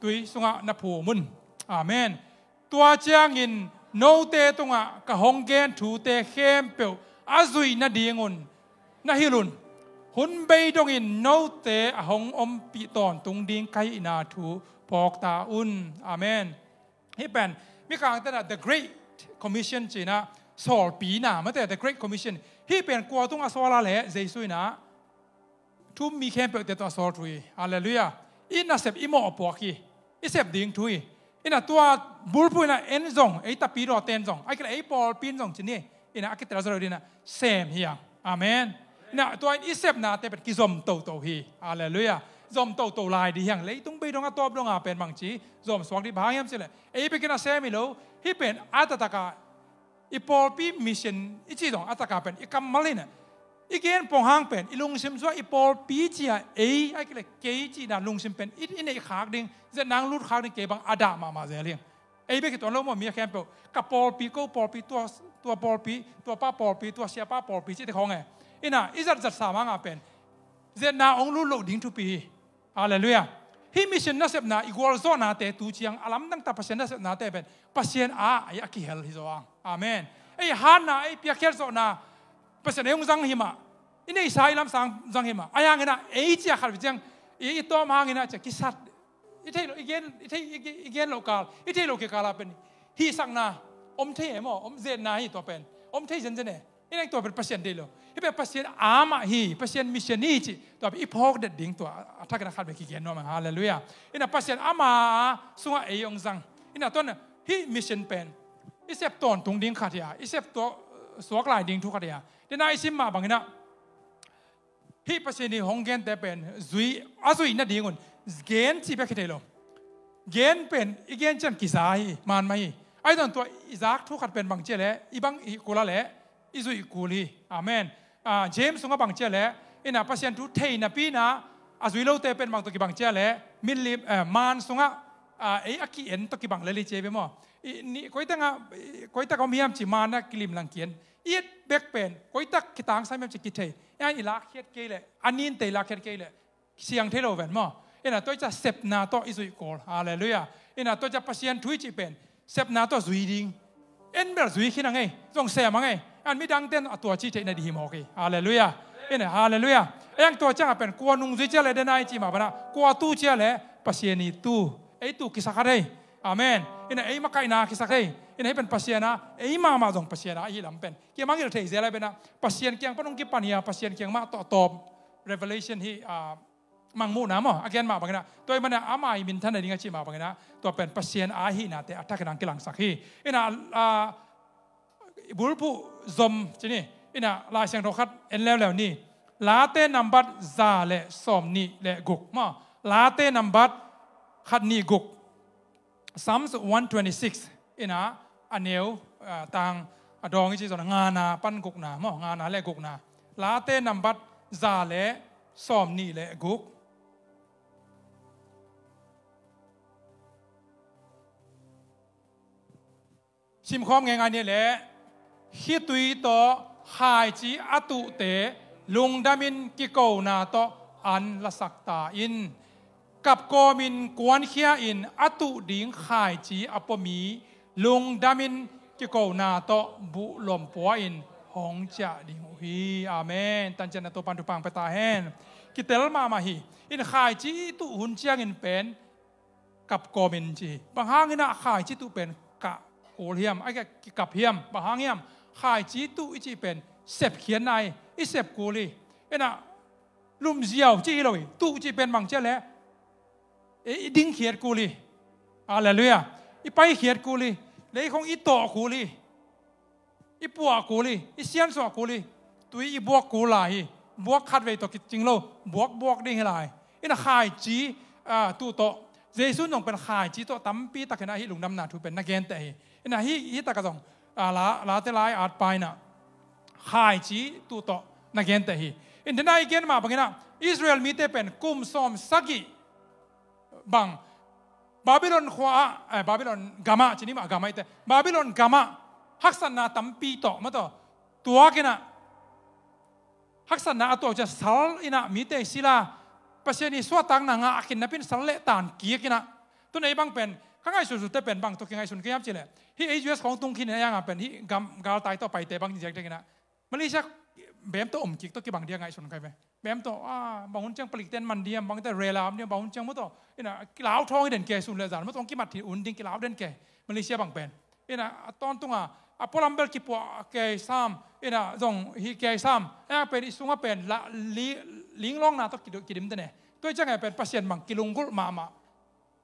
tui sungah na phum un. Amen. Tua ciangin note tungah ka hong gen thute khempeuh a zuih nadingun na hilh un. Hun bei dongin note a hong ompih tawntung ding ka hihna thu phawk ta un. Amen. Hih pen Mikang tenah The Great Commission cinah sawlpina mate, The Great Commission. Hih pen kua tungah sawl a le Jesu inah thu um mi khempeuhte tawh a sawl thu hi. Halleluiah. I nasep i mawh a puak hi. I sep ding thu hi. Inah tua bulphuh inah en zong, ei tapidawte en zong, a kila ei pawlpi in zong cin hi. Inah a kitel zaw lo dinah sem hi a. Amen. Na tua in i sepnate pen kizom toto hi. Halleluiah. Zom toto lai ding hi hang. Leitung bei dong a tawp dong a pen bangci zom suak ding bang hang hiam cih leh, ei bekin a sem hi lo. Hih pen a taktak a i pawlpi mission i cih zong a taktak a pen i kammal hi na. I gen pong hang pen i lungsim sungah i pawlpi ci-a ei, ahih kei leh kei cihna lungsim pen i, i neih khak ding, zetna hong lut khak ding kei bang a dah mahmah zel hi. Ei bek hi tuan lo maw, mi a khempeuh ka pawlpi, ko pawlpi, tua, tua pawlpi, tuapa pawlpi, tua siapa pawlpi cihte khawng e. Ina i zatzat sam hang a pen zetna hong lut loh ding thupi hi. Halleluiah. Hih mission nasepna i gualzawhnate tu ciang a lamdang tak Pasian nasepnate pen Pasian a, a, a kihel hi zaw hang. Amen. Ei hatna, ei piakkhiat zawhna Pasian ei hong zang hi mah. I neihsa i lamsang zang hi mah. Ahi hangin ah ei ci-a khat ciang i, i tawm hangin ah ci-a kisat. I theih loh, i gen, i theih, i gen, i gen loh kal, i theih loh kikal a pen hihsakna om thei e maw, om zetna hi tua pen. Om thei zenzen e. I neng tua pen Pasian deih lo. Hih pen Pasian a mah hi, Pasian mission hi cih tua pen i phawk det ding tua a thakin a khat bek kigen nuam hang. Halleluiah. Ina Pasian ama sungah ei hong zang. Ina tua hih mission pen i sep tawntung ding khat hi a, i sep tua suak lai ding thu khat hi a. Dena i sim mah bangin ah hih Pasian i hong gente pen zui, a zuih nadingun gen cih bek hi thei lo. Gen pen i gen ciang kiza hi, man mah hi. Ahi zong tua i zak thu khat pen bang ci a leh, i bang i kul a leh i zuih kul hi. Amen. Ah, James sungah bang ci a leh, ina Pasian thu thei napi-in ah a zui lote pen bang tawh kibang ci a leh, milim, eh, man sungah, ah, ei a ki-en tawh kibang lel hi ci hi ve maw. I, ni, koitak ah, i, koitak om hiam ci man ah kilim lang ki-en. I et bek pen koitak kitangsam hiam ci kithei. Ina i lakkhiat kei leh, a ninte i lakkhiat kei leh siang thei lo ven maw. Ina tua i ci a sepna tawh i zuih kul. Halleluiah. Ina tua i ci a Pasian thu i cih pen sepna tawh zui ding. En bel zui khin a ngei, zong sem a ngei. An midangte in a tua ci theih nading hi mawk hi. Halleluiah. Ina halleluiah. Ei ang tua ciang a pen kua nungzui ci a leh, dena i cih mah bang ah kua tu ci a leh, Pasian i tu. Ei tu kisak kha thei. Amen. Ina ei makaihna kisak thei. Ina hih pen Pasian a, ei mahmah zong Pasian a, ahi lam pen kimangngilh thei zel a pen ah Pasian kiang pan hong kipan hi a, Pasian kiang mah tawh tawp. Revelation hi, ah, mangmuhna maw, a gen mah bangin ah tua ahih manin ah ama i minthan nading a cih mah bangin ah tua pen Pasian a hihnate a thakin hong kilangsak hi. Ina, ah, bulphuh zom ci ni. Ina Lai Siangtho khat en leuleu ni. Late nambat za le sawmnih le guk maw. Late nambat khat nih guk. Psalms one twenty-six ina a neu, ah, tang a dawng i ci zong ngana pan gukna maw, ngana le gukna. Late nambat za le sawmnih le guk. Simkhawm ngeingai ni leh, khitui tawh khaici a tuhte lungdamin kikona tawh an lasak ta in. Kapkawmin kuankhia in a tuh ding khaici a pua mi lungdamin kikona tawh buhlom pua-in hong ciah ding uh hi. Amen. Tancian a Topan thupha pia ta hen. Kitel mahmah hi. In khaici i tuh hun ciangin pen kapkawmin ci hi. Bang hangin ah khaici tuh pen kah kul hiam, a kikap hiam, bang hang hiam? Khaici tuh i cih pen sepkhiatna hi, i sep kul hi. Ina lumziau cih hi lo hi. Tuh cih pen bang ci a leh, i, i dingkhiat kul hi. Halleluiah. I paikhiat kul hi. Leikhong i tawh kul hi. I puah kul hi, i siansuah kul hi. Tui i buak kul lai hi. Buak khatvei tawh kicing lo, buak buak ding hi lai. Ina khaici, ah, tuh tawh, Jesu in zong pen khaici tuh tampi takin ah hih lungdamna thu pen na genteh hi. Ina hih, hih takah zong, ah, la, Late lai atpa in ah khaici tuh tawh na genteh hi. In dena i gen mah bangin ah Israel mite pen kum sawmsagih bang Babylon khua-ah, eh, Babylon gamah ci ni mah, gamah i te, Babylon gamah haksatna tampi tawh, mah tawh, tuak in ah, haksatna a tuak ciang sal in ah mite sila, Pasian i suahtakna ngah a khin napi-in sal leh tan kik in ah. Tu-in ei bang pen ka ngaihsutsut te pen bang tawh kingaihsun kei hiam cih leh, hih ei U S khawng tung khin in ah, a yang a pen hih gam galtai tawh paite bang ziak ding in ah Malaysia bem tawh om kik tawh kibang ding a ngaihsun kai ve. Bem tawh, ah, bang hun ciang palikten man diam, bangte rela om diam, bang hun ciang mah tawh, ina kilau thawng i den kei, sun le zan mah tawh hong kimat hi un ding kilau den kei. Malaysia bang pen, ina a tawntung a, a pualam bel kipuah kei sam, ina zong hi kei sam. A pen i sungah pen la, li, linglawngna tawh kidim, kidim te ne. Tua i ciang a pen Pasian bang kilunggulh mahmah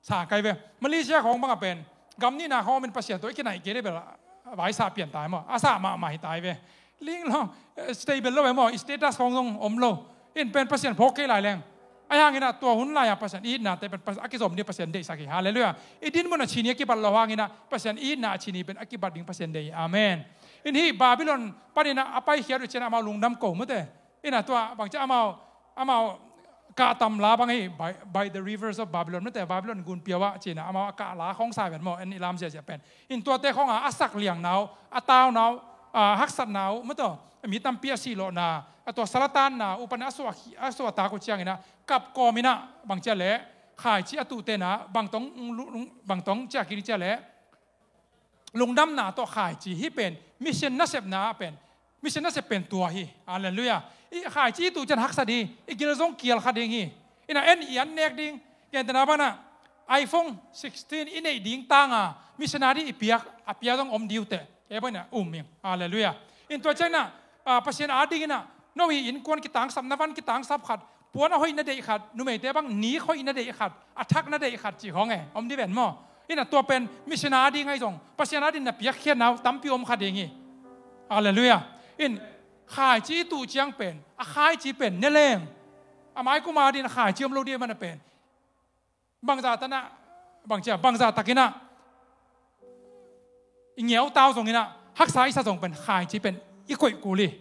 sa kai ve. Malaysia khawng bang a pen gam nihna khawng om in Pasian tawh i kinaih kei leh bel a vaisa pian tai maw, a sa mahmah hi tai ve. Linglawng, eh, stable lo e maw, status khong zong om lo. In pen Pasian phawk kei lai leng. Ahi hangin ah tua hun lai-a Pasian i itnate pen Pasian a kizom ding Pasian deihsak hi. Halleluiah. I dinmun a cin hi a kibat lo hangin ah Pasian i itna a cin hi pen a kibat ding Pasian deih hi. Amen. In hih Babylon panin ah a paikhiat uh ciangin amau lungdam ko mate. In ah tua bangci amau, amau kahtam la bang hi, by, by the rivers of Babylon mate, Babylon gunpi ah ci-in ah amau a kah la khong sa ven maw, en i lam ziahziah pen. In tuate khong a, a sak liangna uh, a tauna uh, a haksatna uh, mate, mi tampi a sihlawhna, a tua salatanna uh pan a suah, a suahtak uh ciangin ah kap kawmin ah bang cia leh khaici a tuhtena bang tong, bang tong cia kik cia leh lungdamna tawh khaici. Hih pen mission nasepna pen, mission nasep pen tua hi. Halleluiah. I khaici i tuh ciang haksa ding, i gil zong kial kha ding hi. In ah en i an nek ding. Gentehna banah iPhone sixteen i neih ding tanga missionary i piak, a pia zong om ding uh teh. Kei banah um ing. Halleluiah. In tua ciangin ah, ah, Pasian adingin ah no hih innkuan kitangsap, na van kitangsap khat, puan a hoih na deih khat, numeite bang nik hoih na deih khat, a thak na deih khat cih khong e, om ding ven maw? In ah tua pen mission ading ahi zong Pasian ading na piakkhiatna uh tampi om kha ding hi. Halleluiah. In khaici i tuh ciang pen, a khaici pen ne leng, a maikum ading khaici om lo ding mana pen bangzah tanah, bangcia, bangzah takin ah i ngiau tau zongin ah, haksa i sa zong pen khaici pen i koih kul hi.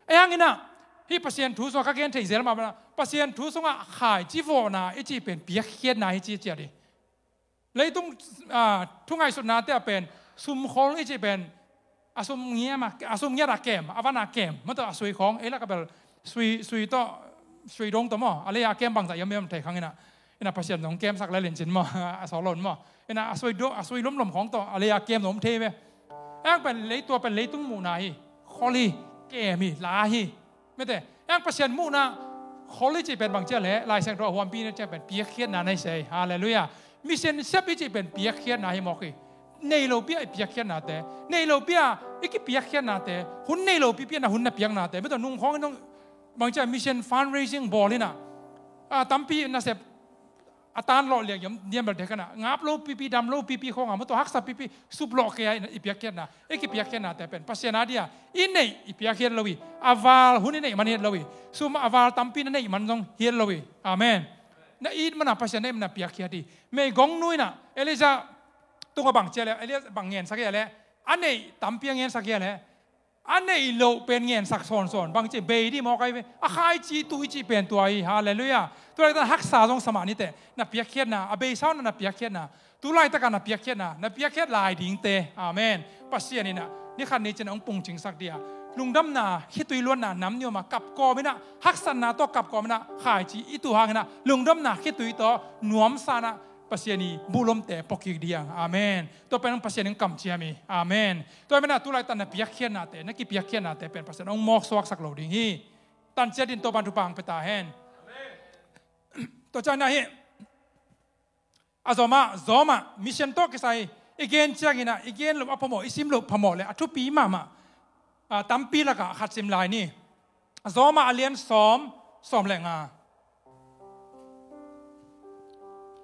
Ahi hangin ah hih Pasian thu sungah ka gen thei zel mah banah, Pasian thu sungah khaici vawhna i cih pen piakkhiatna hi ci ciat hi. Leitung, ah, thu ngaihsutnate ah pen sumkhol i cih pen a sum ngiam a, a sum ngiat a kem, a van a kem, mate, a sui khong, ei lak a bel sui, sui tawh, sui dong tawh maw, a lei a kem bangzah i om i om thei khang in ah, in ah Pasian zong kemsak lel in cin maw, a sawlon maw, in ah a sui do, a sui lomlom khong tawh a lei a kem zong om thei ve. Ahi hang pen lei tua pen leitung muhna hi. Khol hi, kem hi, la hi. Mate, ahi hang Pasian muhna khol i cih pen bang cia leh, Lai Siangtho a huampi na cia pen piakkhiatna na hi se. Halleluiah. Mission sep i cih pen piakkhiatna hi mawk hi. Nei lopi a i piakkhiatnate, nei lopi a i kipiakkhiatnate, hun nei lopi pi a na hun na piaknate, mate, nung khong in zong bang cia mission fundraising bawl in ah, ah, tampi nasep a tan lawh liang yom diam bel dek a na, ngap lo pipi, dam lo pipi khong a, mate, haksa pipi, sup lawh kei a i piakkhiatna, i kipiakkhiatnate pen Pasian adia i neih i piakkhiat lo hi. A val hun i neih man hiat lo hi. Sum a val tampi na neih man zong hiat lo hi. Amen. Na it mana Pasian na it mana piakkhiat hi. Meigong nu in ah Elijah tungah bang cia leh, Elijah bang ngensak hia leh, a neih tampi a ngensak hia leh, a neih loh pen ngensak sawnsawn, bang ci, bei dih mawk ahi ve. A khaici tuh i cih pen tua hi. Halleluiah. Tu laitak haksa zong sa mah ni teh, na piakkhiatna, a beisa uh na, na piakkhiatna, tu laitak a na piakkhiatna, na piakkhiat lai dingte. Amen. Pasian in ah ni khat ni ciang hong pungcingsak dih a, lungdamna khitui luanna nam ni om a, kap kawmin ah, haksatna tawh kap kawmin ah khaici i tuh hangin ah lungdamna khitui tawh nuamsa in ah Pasian i buhlomte pua kik dih ang. Amen. Tua pen Pasian in kamciam hi. Amen. Tua pen ah tu laitak na piakkhiatnate, na kipiakkhiatnate pen Pasian hong mawksuaksak lo ding hi. Tanciat in Topan thupha hong pia ta hen. Tua ciang ah hih a zom ah, zom ah, mission tawh kisai i gen ciangin ah, i gen loh a phamawh, i sim loh phamawh leh a thupi mahmah, ah, tampi lakah khat sim lai ni. Zom ah a lian sawm, sawm leh nga.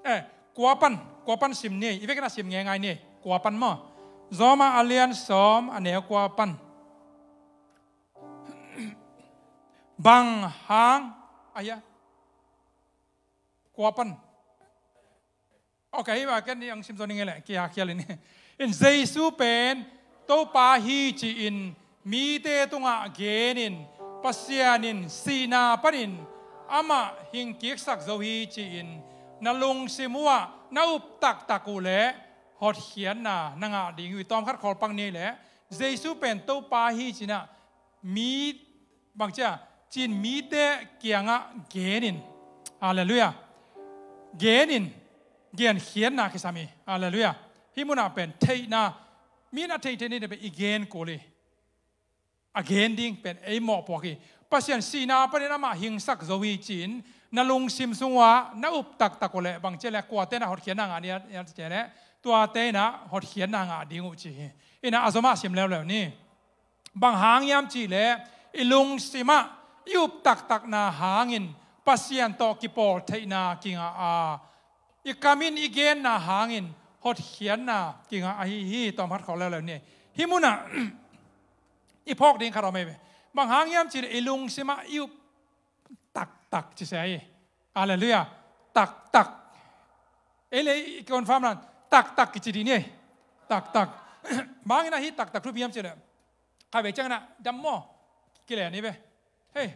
Eh, kua pan, kua pan sim ni, i vekin a sim ngeingai ni, kua pan maw. Zom ah a lian sawm, a neu kua pan. Bang hang, a hia? Kua pan. Ok, hih bang ken ni ang sim zo ning e leh, kia khial in. In Jesu pen Topa hi ci-in mite tungah genin, Pasian in sihna panin amah hingkiksak zo hi ci-in na lungsim uhah na up taktak uh leh hotkhiatna na ngah ding uh hi. Tawmkhat khawl pak ni leh, Jesu pen Topa hi ci-in ah mi, bang cia, ci-in mite kiangah genin. Halleluiah. Genin, genkhiatna kisam hi. Halleluiah. Hih munah pen theihna, mi in a theihtheih ni pen i gen kul hi. A gen ding pen ei mawhpuak hi. Pasian sihna panin amah hingsak zo hi ci-in na lungsim sungah na up taktak uh leh, bang cia leh, kuate in ah hotkhiatna ngah ni a, a cia leh, tuate in ah hotkhiatna ngah ding uh ci hi. In ah a zom ah sim leuleu ni. Bang hang hiam cih leh i lungsim ah i up taktakna hangin Pasian tawh kipawltheihna kingah a, i kam in i genna hangin hotkhiatna kingah ahi hi. Tawmkhat khawl leuleu ni. Hih munah I phawk ding khat om ei ve. Bang hang hiam cih leh i lungsim ah i up taktak ci se hi. Halleluiah. Taktak. Ei le i confirm nan taktak kici dih ni ei. Taktak. Bang hang in ah hih taktak thupi hiam cih leh, khatvei ciangin ah dam maw, kilen hi ve. Hei,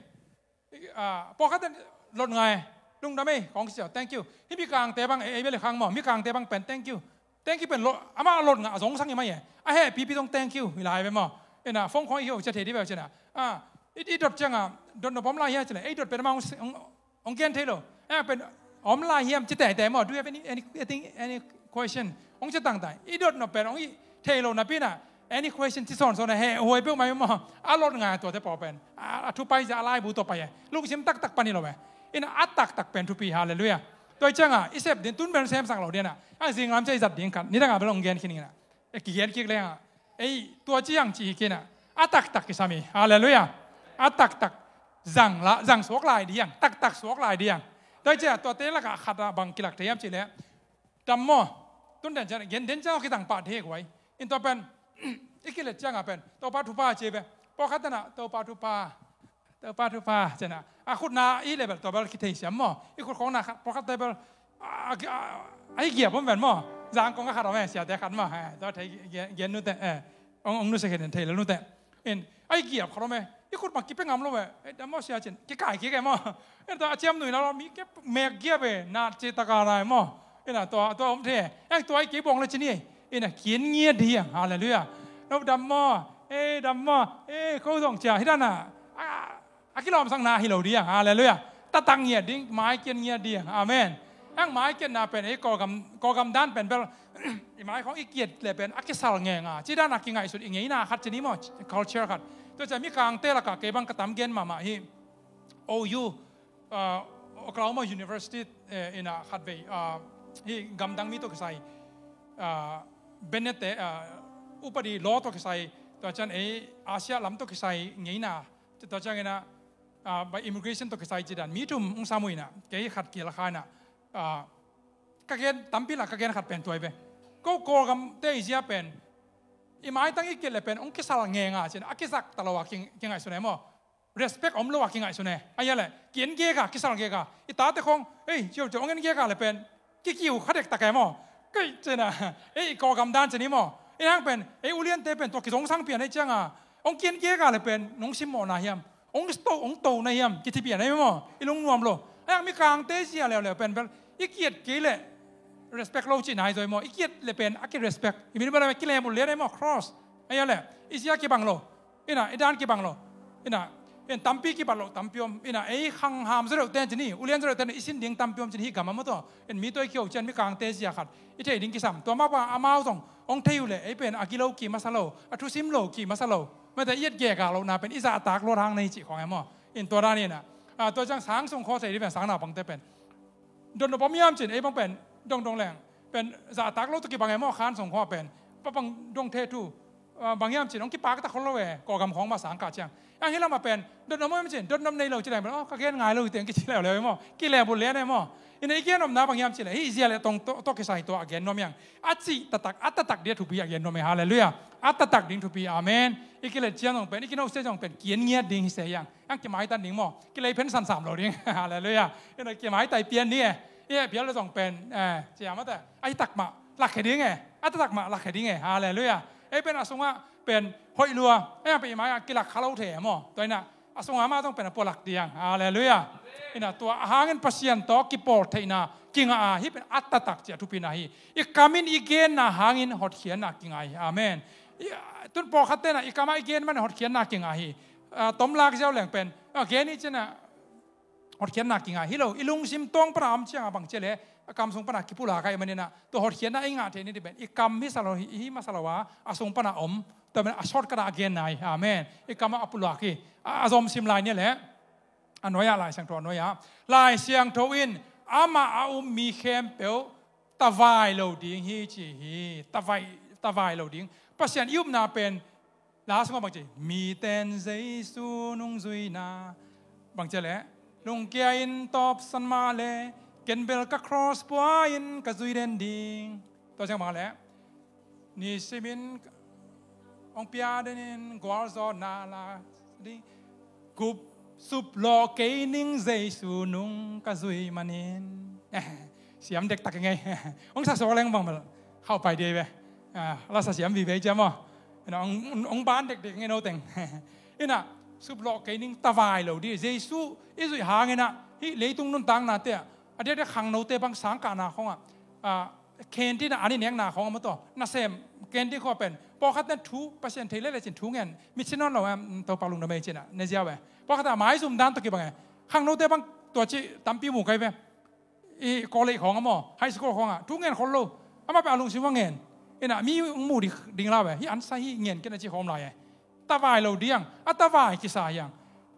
pawlkhat ten lot ngai, lungdam ei kong ci ciang thank you. Hih mikangte bang, ei bel i khang maw, mikangte bang pen thank you. Thank you pen lot, amah lot ngah a zongsang hi mai e. A hehpipi zong thank you hi lai ve maw. Ina phone khawng i hih uh cia thei dih ve uh cina. I dot ciangah dot nop om lai hia ci leh, ei dot pen amah hong gen thei lo. A pen om lai hiam ci teitei maw. Do you have any, any, any, any question? Hong ci tangtai. I dot nop pen hong i thei lo napi inah any question ci sawnsawn a heh huai peuh mai maw. A lot ngai tuate pawl pen a thu pai zia a laibu tawh pai e. Lungsim taktak pan hi lo e. Inah a taktak pen thupi, halleluiah. Tua hi ciangah i sep ding tun pen semsak lo ding inah, a zinglam cia i zat ding khat nidangah bel hong gen khin inah, e kigen kik lengah, ei tua ciang ci hi kinah, a taktak kisam hi, halleluiah. A taktak zang la, zang suak lai diang, taktak suak lai diang. Tua hi ciah tuate lakah khatah bang kilak thei hiam cih leh, dam maw, tun den ciang gen den ciang kitang pah thei guai. In tua pen i kilet ciangah pen Topa thupha ci ve. Pawlkhat tenah Topa thupha, Topa thupha cina a khutna i level tua bel kithei siam maw. I khut khawng na khat pawlkhat te bel a hi giap om ven maw. Zang kong a khat om e, siate khat maw. Tua thei gen nute, ong nuse khen thei lo nute. In a hi giap khat om e, i khut mak kipe ngam lo e. Dam maw sia cin kikai kik e maw. Tua a ciam nui na lo mi ke mek giap e, na ci taka lai maw. Ina tua tua om the. Eng tua i kei bawng le cini. Ina kian ngiat diang. Halleluiah. No dam maw, ei dam maw, ei ko zong cia hi dana. A kilawmsakna hi lo diang. Halleluiah. Tatak ngiat ding, mai kian ngiat diang. Amen. Eng mai kiatna pen ei Kawlgam, Kawlgam dan pen bel i mai khawng i kiat le pen a kisal ngenga ci dana kingaihsut i ngeina khat cini maw, culture khat. Tua cia mikangte lakah kei bang ka tam gen mahmah hi. O U, Oklahoma University ina khatvei, hih gamdang mi tawh kisai, Bennett te, upadi law tawh kisai, tua cian ei Asia lam tawh kisai ngeina, tua ciangina by immigration tawh kisai cidan mi thum hong sam uh ina, kei khat kial kha ina, ka gen tampi lah ka gen khat pen tuai ve. Ko Kawlgam te i zia pen i maitang i kial le pen hong kisal ngenga cin a kizak ta lo a kingaihsun e maw. Respect om lo a kingaihsun e. A ia le ki-en gek a, kisal gek a, i tate khong ei ciau ciau hong en gek a le pen kikiu kha dektak e maw. Kei cina ei i Kawlgam dan cini maw. I nang pen ei uliante pen tua kizongsang pian ei cianga hong ki-en gek a le pen nong simmawhna hiam, hong to, hong tona hiam kici pian ei maw. I lungnuam lo. A iang mikangte zia leuleu pen bel i kiat kei le respect lo cihna hi zoi maw. I kiat le pen a ki-respect i min bel a kilem uh lian ei maw, cross. A ia le i zia kibang lo. Ina i dan kibang lo. Ina in tampi kibat lo tampi om. Ina ei khangham zaw deuh ten cini, ulian zaw deuh ten i sin ding tampi om cini, hih gam a maw tua. In mi tua i kiho cian mikangte zia khat i thei ding kisam. Tua mah bang amau zong hong thei uh le ei pen a gilo ki masa lo, a thusim lo ki masa lo. Mate i et gek a lohna pen i zahtak luat hang na hi cih khong e maw. In tua dan ina tua ciang sang sung khaw thei dih pen sang naupangte pen dotnop om hiam cin ei bang pen dongdong leng pen zahtak lo tawh kibang e maw. Khan sung khaw pen pa bang dong the thu bang hiam cin hong kipaktak khol lo e. Kawlgam khawng mah sang kah ciang ang hi lamah pen dotnop om hiam cin dotnop nei lo ci leng pen aw ka gen ngai lo hi teng kici leuleu e maw. Kilebul lian e maw. Ina i gen omna bang hiam cin le hih zia le tong tawh kisai tua a gen nuam hiang. A cih taktak, a taktak ding a thupi a gen nuam e. Halleluiah. A taktak ding thupi. Amen. I kilet ciang zong pen, i kinohsia zong pen ki-en ngiat ding hi se hiang. Ang kimaitan ding maw. Kilei phen sansam lo ding. Halleluiah. Ina kimaitai pian ding e. I heh pial lo zong pen ciamate a hi takmah lakkhe ding e. A taktak mah lakkhe ding e. Halleluiah. Ei pen a sungah pen hoih lua, ei pen i mai a kilak kha lo thei e maw. Tua ina a sungah mah zong pen a pualak diang. Halleluiah. Ina tua a hangin Pasian tawh kipawl theihna kingah a hih pen a taktak cia thupina hi. I kam in i genna hangin hotkhiatna kingah hi. Amen. Tun pawlkhat tena i kamah i gen man hotkhiatna kingah hi. Tomlak ziau leng pen a gen i cina hotkhiatna kingah hi lo. I lungsim tawng pana om cianga bang cia le a kam sung pana kipulak a i manina tua hotkhiatna i ngah thei ni ti pen i kam hi sa lo hi, hi masa lo a a sung pana om. Tua pen a shortcut a genna hi. Amen. I kamah a pulak hi. A zomsim lai ni le a nuai-ah Lai Siangtho a nuai-ah Lai Siangtho in amah a um mi khempeuh tavai lo ding hi ci hi. Tavai, tavai lo ding. Pasian i upna pen la sungah bang ci, miten Jesu nungzuina bang ci le lungkia in tawpsan mah le ken bel ka cross pua in ka zui den ding. Tua ciang bang le nisimin Hong pia denin gualzawhna la ding, kup suplawh kei ning Jesu nung ka zui manin. Siam dektak i ngei. Hong sa suak leng bang bel khauh pai dei ve. Ah, la sa siam vive cia maw. Ina hong, hong ban dekdek ngei no teng. Ina suplawh kei ning, tavai lo di. Jesu i zuih hang ina hih leitung nuntakna te ah, a diakdiak khangnote bang sangkahna khawngah, ah, canteen ah an i nekna khawng a maw taw, nasem canteen khawng pen pawlkhat na thu Pasian thei lele cin thu ngen mit sin nawn lo em, Topa lungdam ei cin ah ne ziau e. Pawlkhat ah maizum dan tawh kibang e. Khangnote bang tua ci tampi mu kai ve. I college khawng a maw, high school khawng ah thu ngen khol lo. Amah pen a lungsim a ngen. Ina mi hong mu ding, ding lau e. Hih an sa hi ngen kei na ci khawm lai e. Tavai lo diang, a tavai kisa hiang,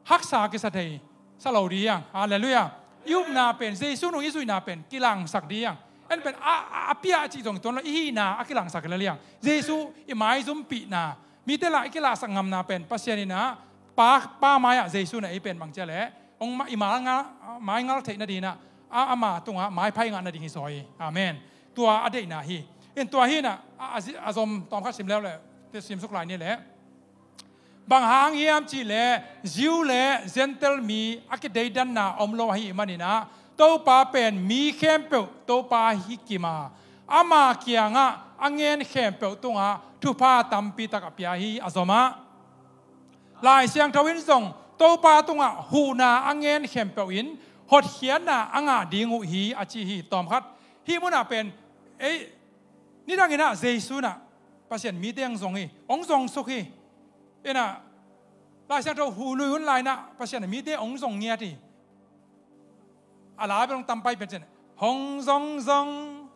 haksa kisa thei sa lo diang. Halleluiah. I upna pen, Jesu nung i zuihna pen kilangsak diang. En pen a, a, a piah cih zong tuan lo, i hihna a kilangsak lel hiang. Jesu i maizumpihna, mite lah i kilahsak ngamna pen Pasian ina, Pa, Pa mai-ah Jesu na ei pen bang cia leh hong ma, i mai ngal, mai ngal theih nadinah, a, ama tungah maipha i ngah nading hi zaw hi. Amen. Tua a deihna hi. In tua hinah a, a, a zom tawmkhat sim leuleh, te simsuk lai ni leh. Bang hang hiam cihleh Jew le Gentile mi a kideidanna om lo ahih maninah, Topa pen mi khempeuh Topa hi kima, ama kiangah a ngen khempeuh tungah thupha tampitak a pia hi, a zomah. Lai Siangtho in zong Topa tungah huhna a ngen khempeuh in hotkhiatna a ngah ding uh hi, a ci hi. Tawmkhat, hih munah pen ei, nidanginah Jesu inah Pasian mite hong zong hi, hong zongsuk hi. Inah Lai Siangtho hu lui hun lainah Pasian mite hong zong ngiat hi. A la bel hong tam pai pian cin, hong zong zong,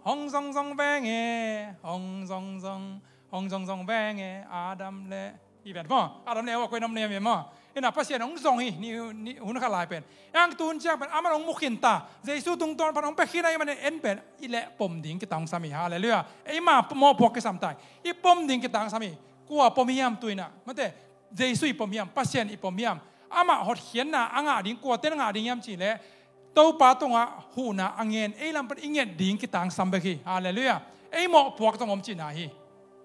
hong zong zong veng e, hong zong zong, hong zong zong veng e, Adam le, i ven maw, Adam le Eva koi nam nem e maw. Inah Pasian hong zong hi, ni, ni hun khat lai pen. Ang tun ciang pen amah hong mukhin ta, Jesu tungtawn pan hong pekhin a i man en pen i leh pom ding kitangsam hi. Halleluiah. Eima mawhpuak kisam tai. I pom ding kitangsam hi. Kua pom hiam tuinah? Mate, Jesu i pom hiam, Pasian i pom hiam? Amah hotkhiatna a ngah ding, kuaten a ngah ding hiam cihleh Topa tungah huhna a ngen, ei lam pan i nget ding kitangsam bek hi. Halleluiah. Ei mawhpuak zong om cihna hi.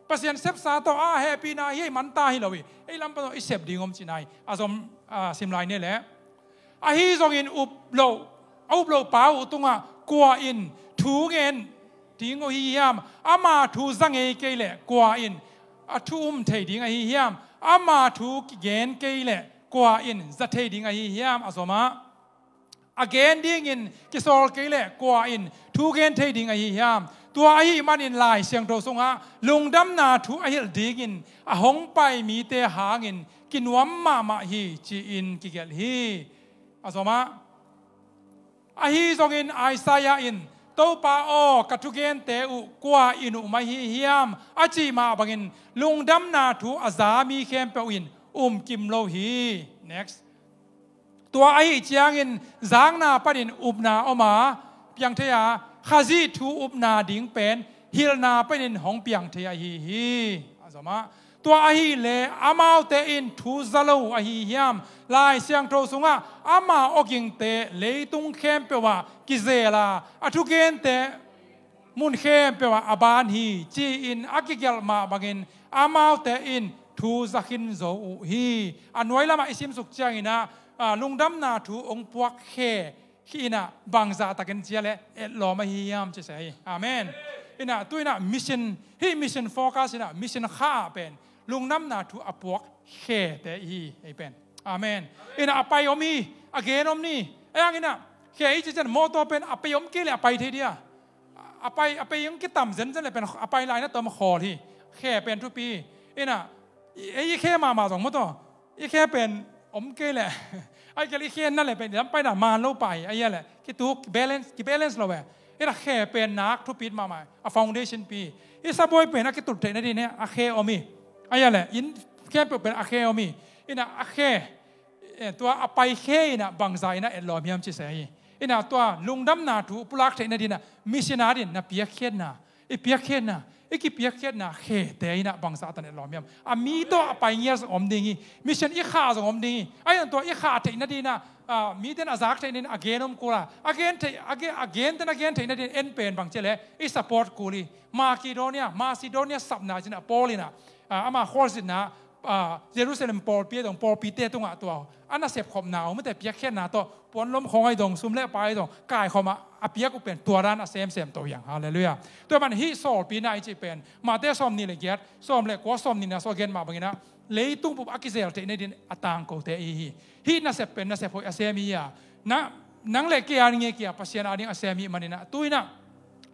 Pasian sepsa tawh a hehpihna hi, ei manta hi lo hi. Ei lam pan zong i sep ding om cihna hi. A zom, a, sim lai ni leh. Ahi zongin up loh, a up loh pa uh tungah kua in thu ngen ding uh hi hiam? Ama thu za ngei kei leh kua in a thu um thei ding ahi hiam? Ama thu kigen kei leh kua in za thei ding ahi hiam? A zomah, a gen dingin kisawl kei leh kua in thu gen thei ding ahi hiam? Tua ahih manin Lai Siangtho sungah lungdamna thu a hilh dingin a hong pai mite hangin kinuam mahmah hi, ci-in kigelh hi. A zomah, ahi zongin Isaiah in, Topa aw, ka thugente uh kua in um ahi hiam? A cih mah bangin lungdamna thu a za mi khempeuh in um kim lo hi. Next. Tua ahih ciangin zakna panin upna om a, piang thei a, Khazih thu upna ding pen hilhna panin hong piang thei ahi hi. A zomah, tua ahih leh amaute in thu za lo uh ahi hiam? Lai Siangtho sungah ama awgingte leitung khempeuh ah kizel a, a thugente mun khempeuh ah a ban hi, ci-in a kigelh mah bangin amaute in thu za khin zo uh hi. A nuai lamah i simsuk cianginah, a, lungdamna thu hong puak khe khi inah bangzah takin cia le etlawm ahi hiam ci se hi. Amen. Inah tu inah mission, hih mission focus inah mission kha ah pen lungdamna thu a puak khete hi ei pen. Amen. Inah a pai om hi, a gen om ni. Ei ang inah khe i ci cian mawtaw pen a pai om kei le a pai thei dia. A pai, a pai ang kitam zenzen le pen a pai lai na tom khawl hi. Khe pen thupi. Inah ei i khe mahmah zong mawtaw i khe pen om kei le, ai kei le i khe na le pen lam pai na man lo pai, ai le kituk balance, ki balance lo ve. Inah khe pen nak thupit mahmah, a foundation pi. I sabuai pen a kitut theih nadin a khe om hi. Ai le in khe pen a khe om hi. Inah a khe, eh, tua a pai khe inah bangza inah etlawm hiam ci se hi. Inah tua lungdamna thu pulak theih nadinah mission adin na piakkhiatna, i piakkhiatna, i kipiakkhiatna khete inah bangzah tan etlawm hiam? A mi tawh a pai ngiat zong om ding hi. Mission i khah zong om ding hi. Ai ang tua i khah theih nadinah, a, miten a zak theih nadin a gen om kul a, a gen theih, a gen, a genten a gen theih nadin en pen bang ci le i support kul hi. Macedonia, Macedonia sapna cinah Paul inah ah, ama khualzinna, ah, Jerusalem pawlpi a dong, pawlpite tungah tua a nasep khopna, om mate, piakkhiatna tawh, puanlom khawng a dong, sum le pai a dong kaikhawm a, a piak uh pen tua dan a semsem to hiang. Halleluiah. Tua man hih sawlpina i cih pen Mate sawmnih le giat, sawm le kua, sawmnihna sung a gen mah bangin ah, leitung bup a kizel theih nadin a tangkote i hi. Hih nasep pen nasep hoih a sem hi a, na, nang le kei a ding, kei a, Pasian a ding a sem hi manin ah, tu-in ah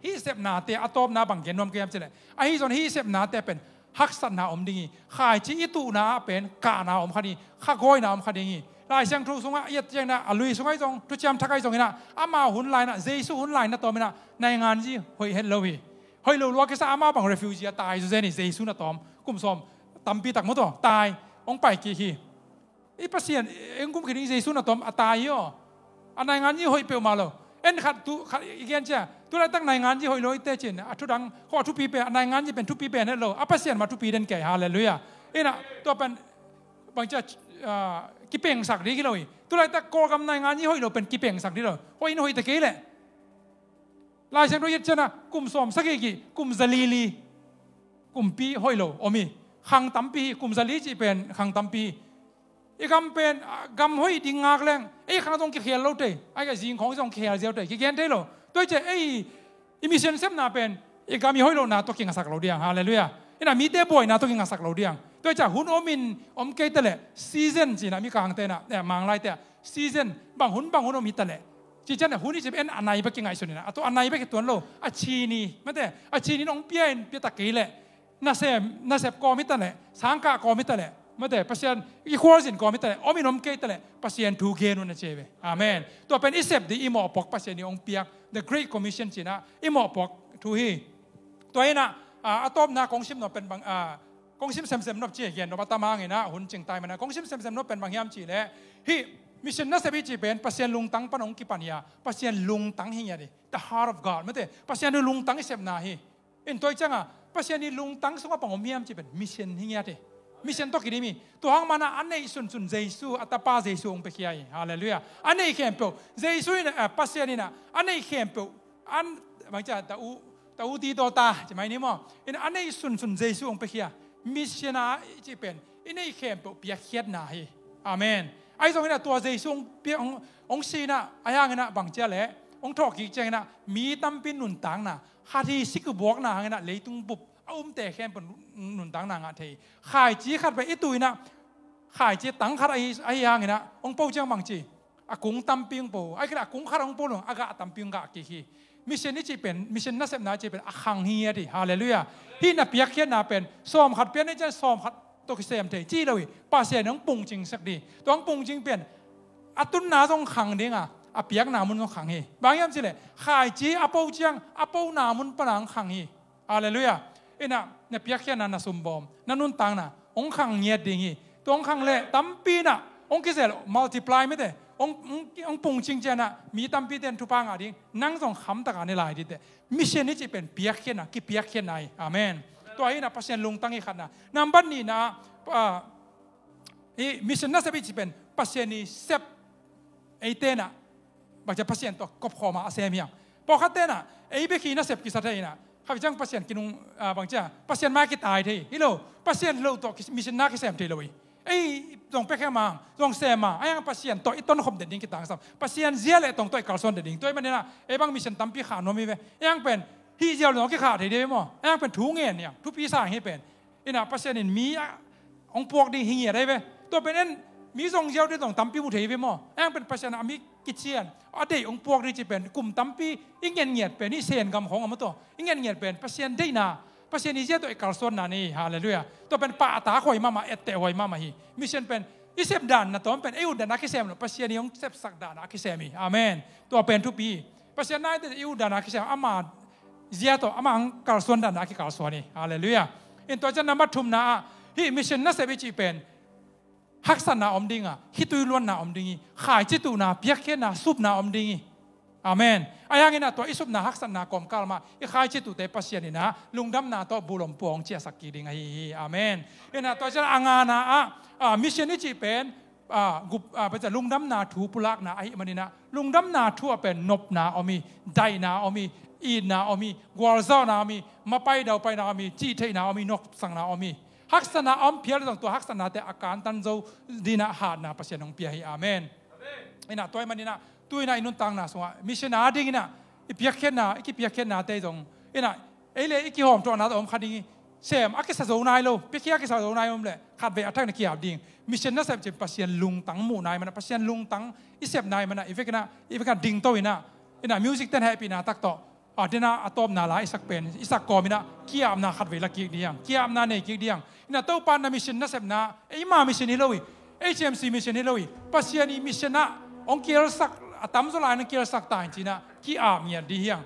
hih sepnate a tawpna bang gen nuam ka hiam cih leh, ahi zong hih sepnate pen haksatna om ding hi. Khaici i tuhna ah pen kahna om kha ding hi, khagawina om kha ding hi. Lai Siangtho sungah i et ciangin ah, a lui sungah zong, Thuciam Thak ah zong in ah, amau hun lai-in ah, Jesu hun lai-in ah tawm in ah, nainganzi hoih het lo hi. Hoih lo lua kisa, amau bang refugee a tai zawzen hi, Jesu na tawm kum sawm tampi tak maw, tua tai, hong pai kik hi. I Pasian, eng kum khin ding, Jesu na tawm a tai hi aw. A nainganzi hoih peuhmah lo. En khat tu, khat i gen cia, tu laitak nainganzi hoih lo i te cin, a thudang, kho a thupi pen, a nainganzi pen thupi pen het lo, a Pasian mah thupi den kei, halleluiah. Ina, tua pen, bang cia, ah, kipengsak ding hi lo hi. Tu laitak Kawlgam nainganzi hoih lo pen kipengsak ding lo. Hoih in hoih ta kei leh. Lai Siangtho i et ciangin ah, kum sawm sagih gih, kum za li li, kumpi hoih lo om hi. Khang tampi hi, kum za li cih pen khang tampi hi. I gam pen, ah, gam hoih ding ngak leng, ei khang zong kikhel lo thei, ai ka zing khawng zong kikhel ziau thei, kigen thei lo. Tua hi ciang, ei, i mission sepna pen, i gam i hoih lohna tawh kingasak lo ding, halleluiah. Ina mite buaina tawh kingasak lo ding. Tua hi ciang, hun om in, om kei ta leh, season ci-in ah, mi kangte in ah, eh, Manglaite ah, season, bang hun, bang hun om hi ta leh, ci ciang, hun i cih pen a nai bek kingaihsun in ah, a tua a nai bek hi tuan lo, a cin hi, mate, a cin in hong pia in, pia ta kei leh, nasem, nasep kawm hi ta leh, sangkah kawm hi ta leh, mate, Pasian i khualzin kawm hi ta leh, om in om kei ta leh, Pasian thu gen un, a ci hi ve. Amen. Tua pen i sep ding i mawhpuak, Pasian in hong piak, the Great Commission ci-in ah, i mawhpuak thu hi. Tua hi-in ah, a, a tawpna kong sim nuam pen bang, a, kong sim semsem nop ci gen nop a tam hangin ah, hun cingtai manin ah, kong sim semsem nop pen bang hiam cih leh, hih mission nasep i cih pen Pasian lungtang pan hong kipan hi a, Pasian lungtang hi ngiat hi. The heart of God, mate, Pasian lungtang i sepna hi. In tua hi ciang a, Pasian i lungtang sungah bang om hiam cih pen mission hi ngiat hi. Mission tawh kidim hi. Tua hang manin ah a neih sunsun Jesu, a tapa Jesu hong piakhia hi. Halleluiah. A neih khempeuh Jesu in, eh, Pasian in ah, a neih khempeuh, an, bang cia, ta u, ta u ti to ta, ci mai ni maw. In a neih sunsun Jesu hong piakhia. Mission a i cih pen i neih khempeuh piakkhiatna hi. Amen. Ahi zongin ah tua Jesu hong pia, hong, hong si-in ah, ahi hangin ah bang cia leh, hong thawhkik ciangin ah, mi tampi nuntakna, khat hi sik buakna hangin ah leitung bup a umte khempeuh nun-, nuntakna ngah thei. Khaici khat pen i tuh in ah, khaici tang khat ahi, ahi hangin ah, hong po ciang bang ci, a kung tampi hong po, ahi kei leh a kung khat hong po lo, a gah tampi hong gah kik hi. Mission i cih pen, mission nasepna i cih pen a khang hi ngiat hi. Halleluiah. Hih na piakkhiatna pen, sawm khat piak ni ciang sawm khat tawh kisem thei ci lo hi. Pasian in hong pungcing sak ding. Tua hong pungcing pen, a tunna zong khang ding a, a piakna mun zong khang hi. Bang hiam cih leh, khaici a po ciang, a pona mun pan a hong khang hi. Halleluiah. In ah, na piakkhiatna, na sumbawm, na nuntakna hong khang ngiat ding hi. Tua hong khang leh tampi in ah hong kizel, multiply, mate, hong, hong, hong pungcing ciang ah, mi tampite in thupha ngah ding, nang zong khamtak a ne lai ding teh. Mission i cih pen piakkhiatna, kipiakkhiatna hi. Amen. Tua hi-in ah Pasian lungtang hi khatna. Nambat nihna, ah, hih mission nasep i cih pen Pasian i sep, eite in ah, bang cia, Pasian tawh kopkhawm a sem hiang. Pawlkhatte in ah, ei bek hi nasep kisa thei in ah, khat ciang Pasian kinung, ah, bang cia, Pasian mai kitai thei hi lo. Pasian lo tawh kis-, mission na kisem thei lo hi. Ei zong pekhem a, zong sem a, ahi hang Pasian tawh i tonkhop den ding kitangsam, Pasian zia le tong tawh i kalsuan den ding. Tua ahih manin ah, ei bang mission tampi khah nuam hi ve. Ahi hang pen hih ziau lo zong kikhah thei ding hi maw. Ahi hang pen thu ngen hiang, thupi sa hi pen. In ah Pasian in mi a hong puak ding hi ngiat ahi ve. Tua pen en, mi zong ziau ding zong tampi mu thei hi ve maw. Ahi hang pen Pasian a mi kician, a deih hong puak ding cih pen kum tampi i ngen ngiat pen, hih Sen gam khawng a maw, tua i ngen ngiat pen Pasian deihna, Pasian i zia tawh i kalsuanna ni. Halleluiah. Tua pen pahtak huai mahmah, etteh huai mahmah hi. Mission pen i sep dan na tawm pen ei ut dan a kisem lo, Pasian i hong sepsak dan a kisem hi. Amen. Tua pen thupi hi. Pasian naite i ut dan a kisem, ama zia tawh, ama hong kalsuan dan a kikalsuan hi. Halleluiah. In tua ciang nambat thumna ah, hih mission nasep i cih pen haksatna om ding a, khitui luanna om ding hi. Khaici tuhna, piakkhiatna, supna om ding hi. Amen. Ahi hangin ah tua i supna, haksatna kawmkal mah i khaici tuhte Pasian in ah lungdamna tawh buh lom pua hong ciahsak kik ding ahi hi. Amen. In ah tua ciang a ngana ah, ah, mission i cih pen, ah, gup, ah, pen cia, lungdamna thu pulakna ahih manin ah, lungdamna thu ah pen nopna om hi, daihna om hi, itna om hi, gualzawhna om hi, mapai daupaina om hi, cihtheihna om hi, nopsakna om hi. Haksatna a om phial zong tua haksatnate a kantan zo dinah hatna Pasian hong pia hi. Amen. Inah tua ahih maninah tu inah i nuntakna sungah mission a dinginah i piakkhiatna, i kipiakkhiatnate zong inah ei le i kihawmtuahnate om kha ding hi. Sem a kisa zo nai lo, piakhia a kisa zo nai om le khatvei a thakna ki-ap ding. Mission nasep cin Pasian lungtang muh nai manah, Pasian lungtang i sep nai manah i vekinah, i vekinah dingto inah, inah music ten hehpihna tak tawh a, dena a tawpna la i sak pen, i sak kawm inah ki-apna khatvei la kik ding, ki-apna nei kik ding. Inah Topa na mission nasepna eima mission hi lo hi, H M C mission hi lo hi, Pasian i mission ah hong kielsak, a tamzaw lai hong kielsak ta in cinah ki-ap ngiat ding hi.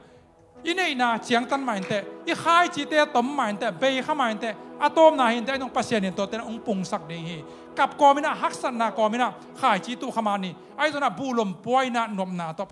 I neihna ciangtan mah inteh, i khaicite a tom mah inteh, bei kha mah inteh, a tawpna hi inteh, a nong Pasian in tuate hong pungsak ding hi. Kap kawm inah, haksatna kawm inah khaici tuh kha mah ni. Ahi zongah buhlom pua inah nopna tawh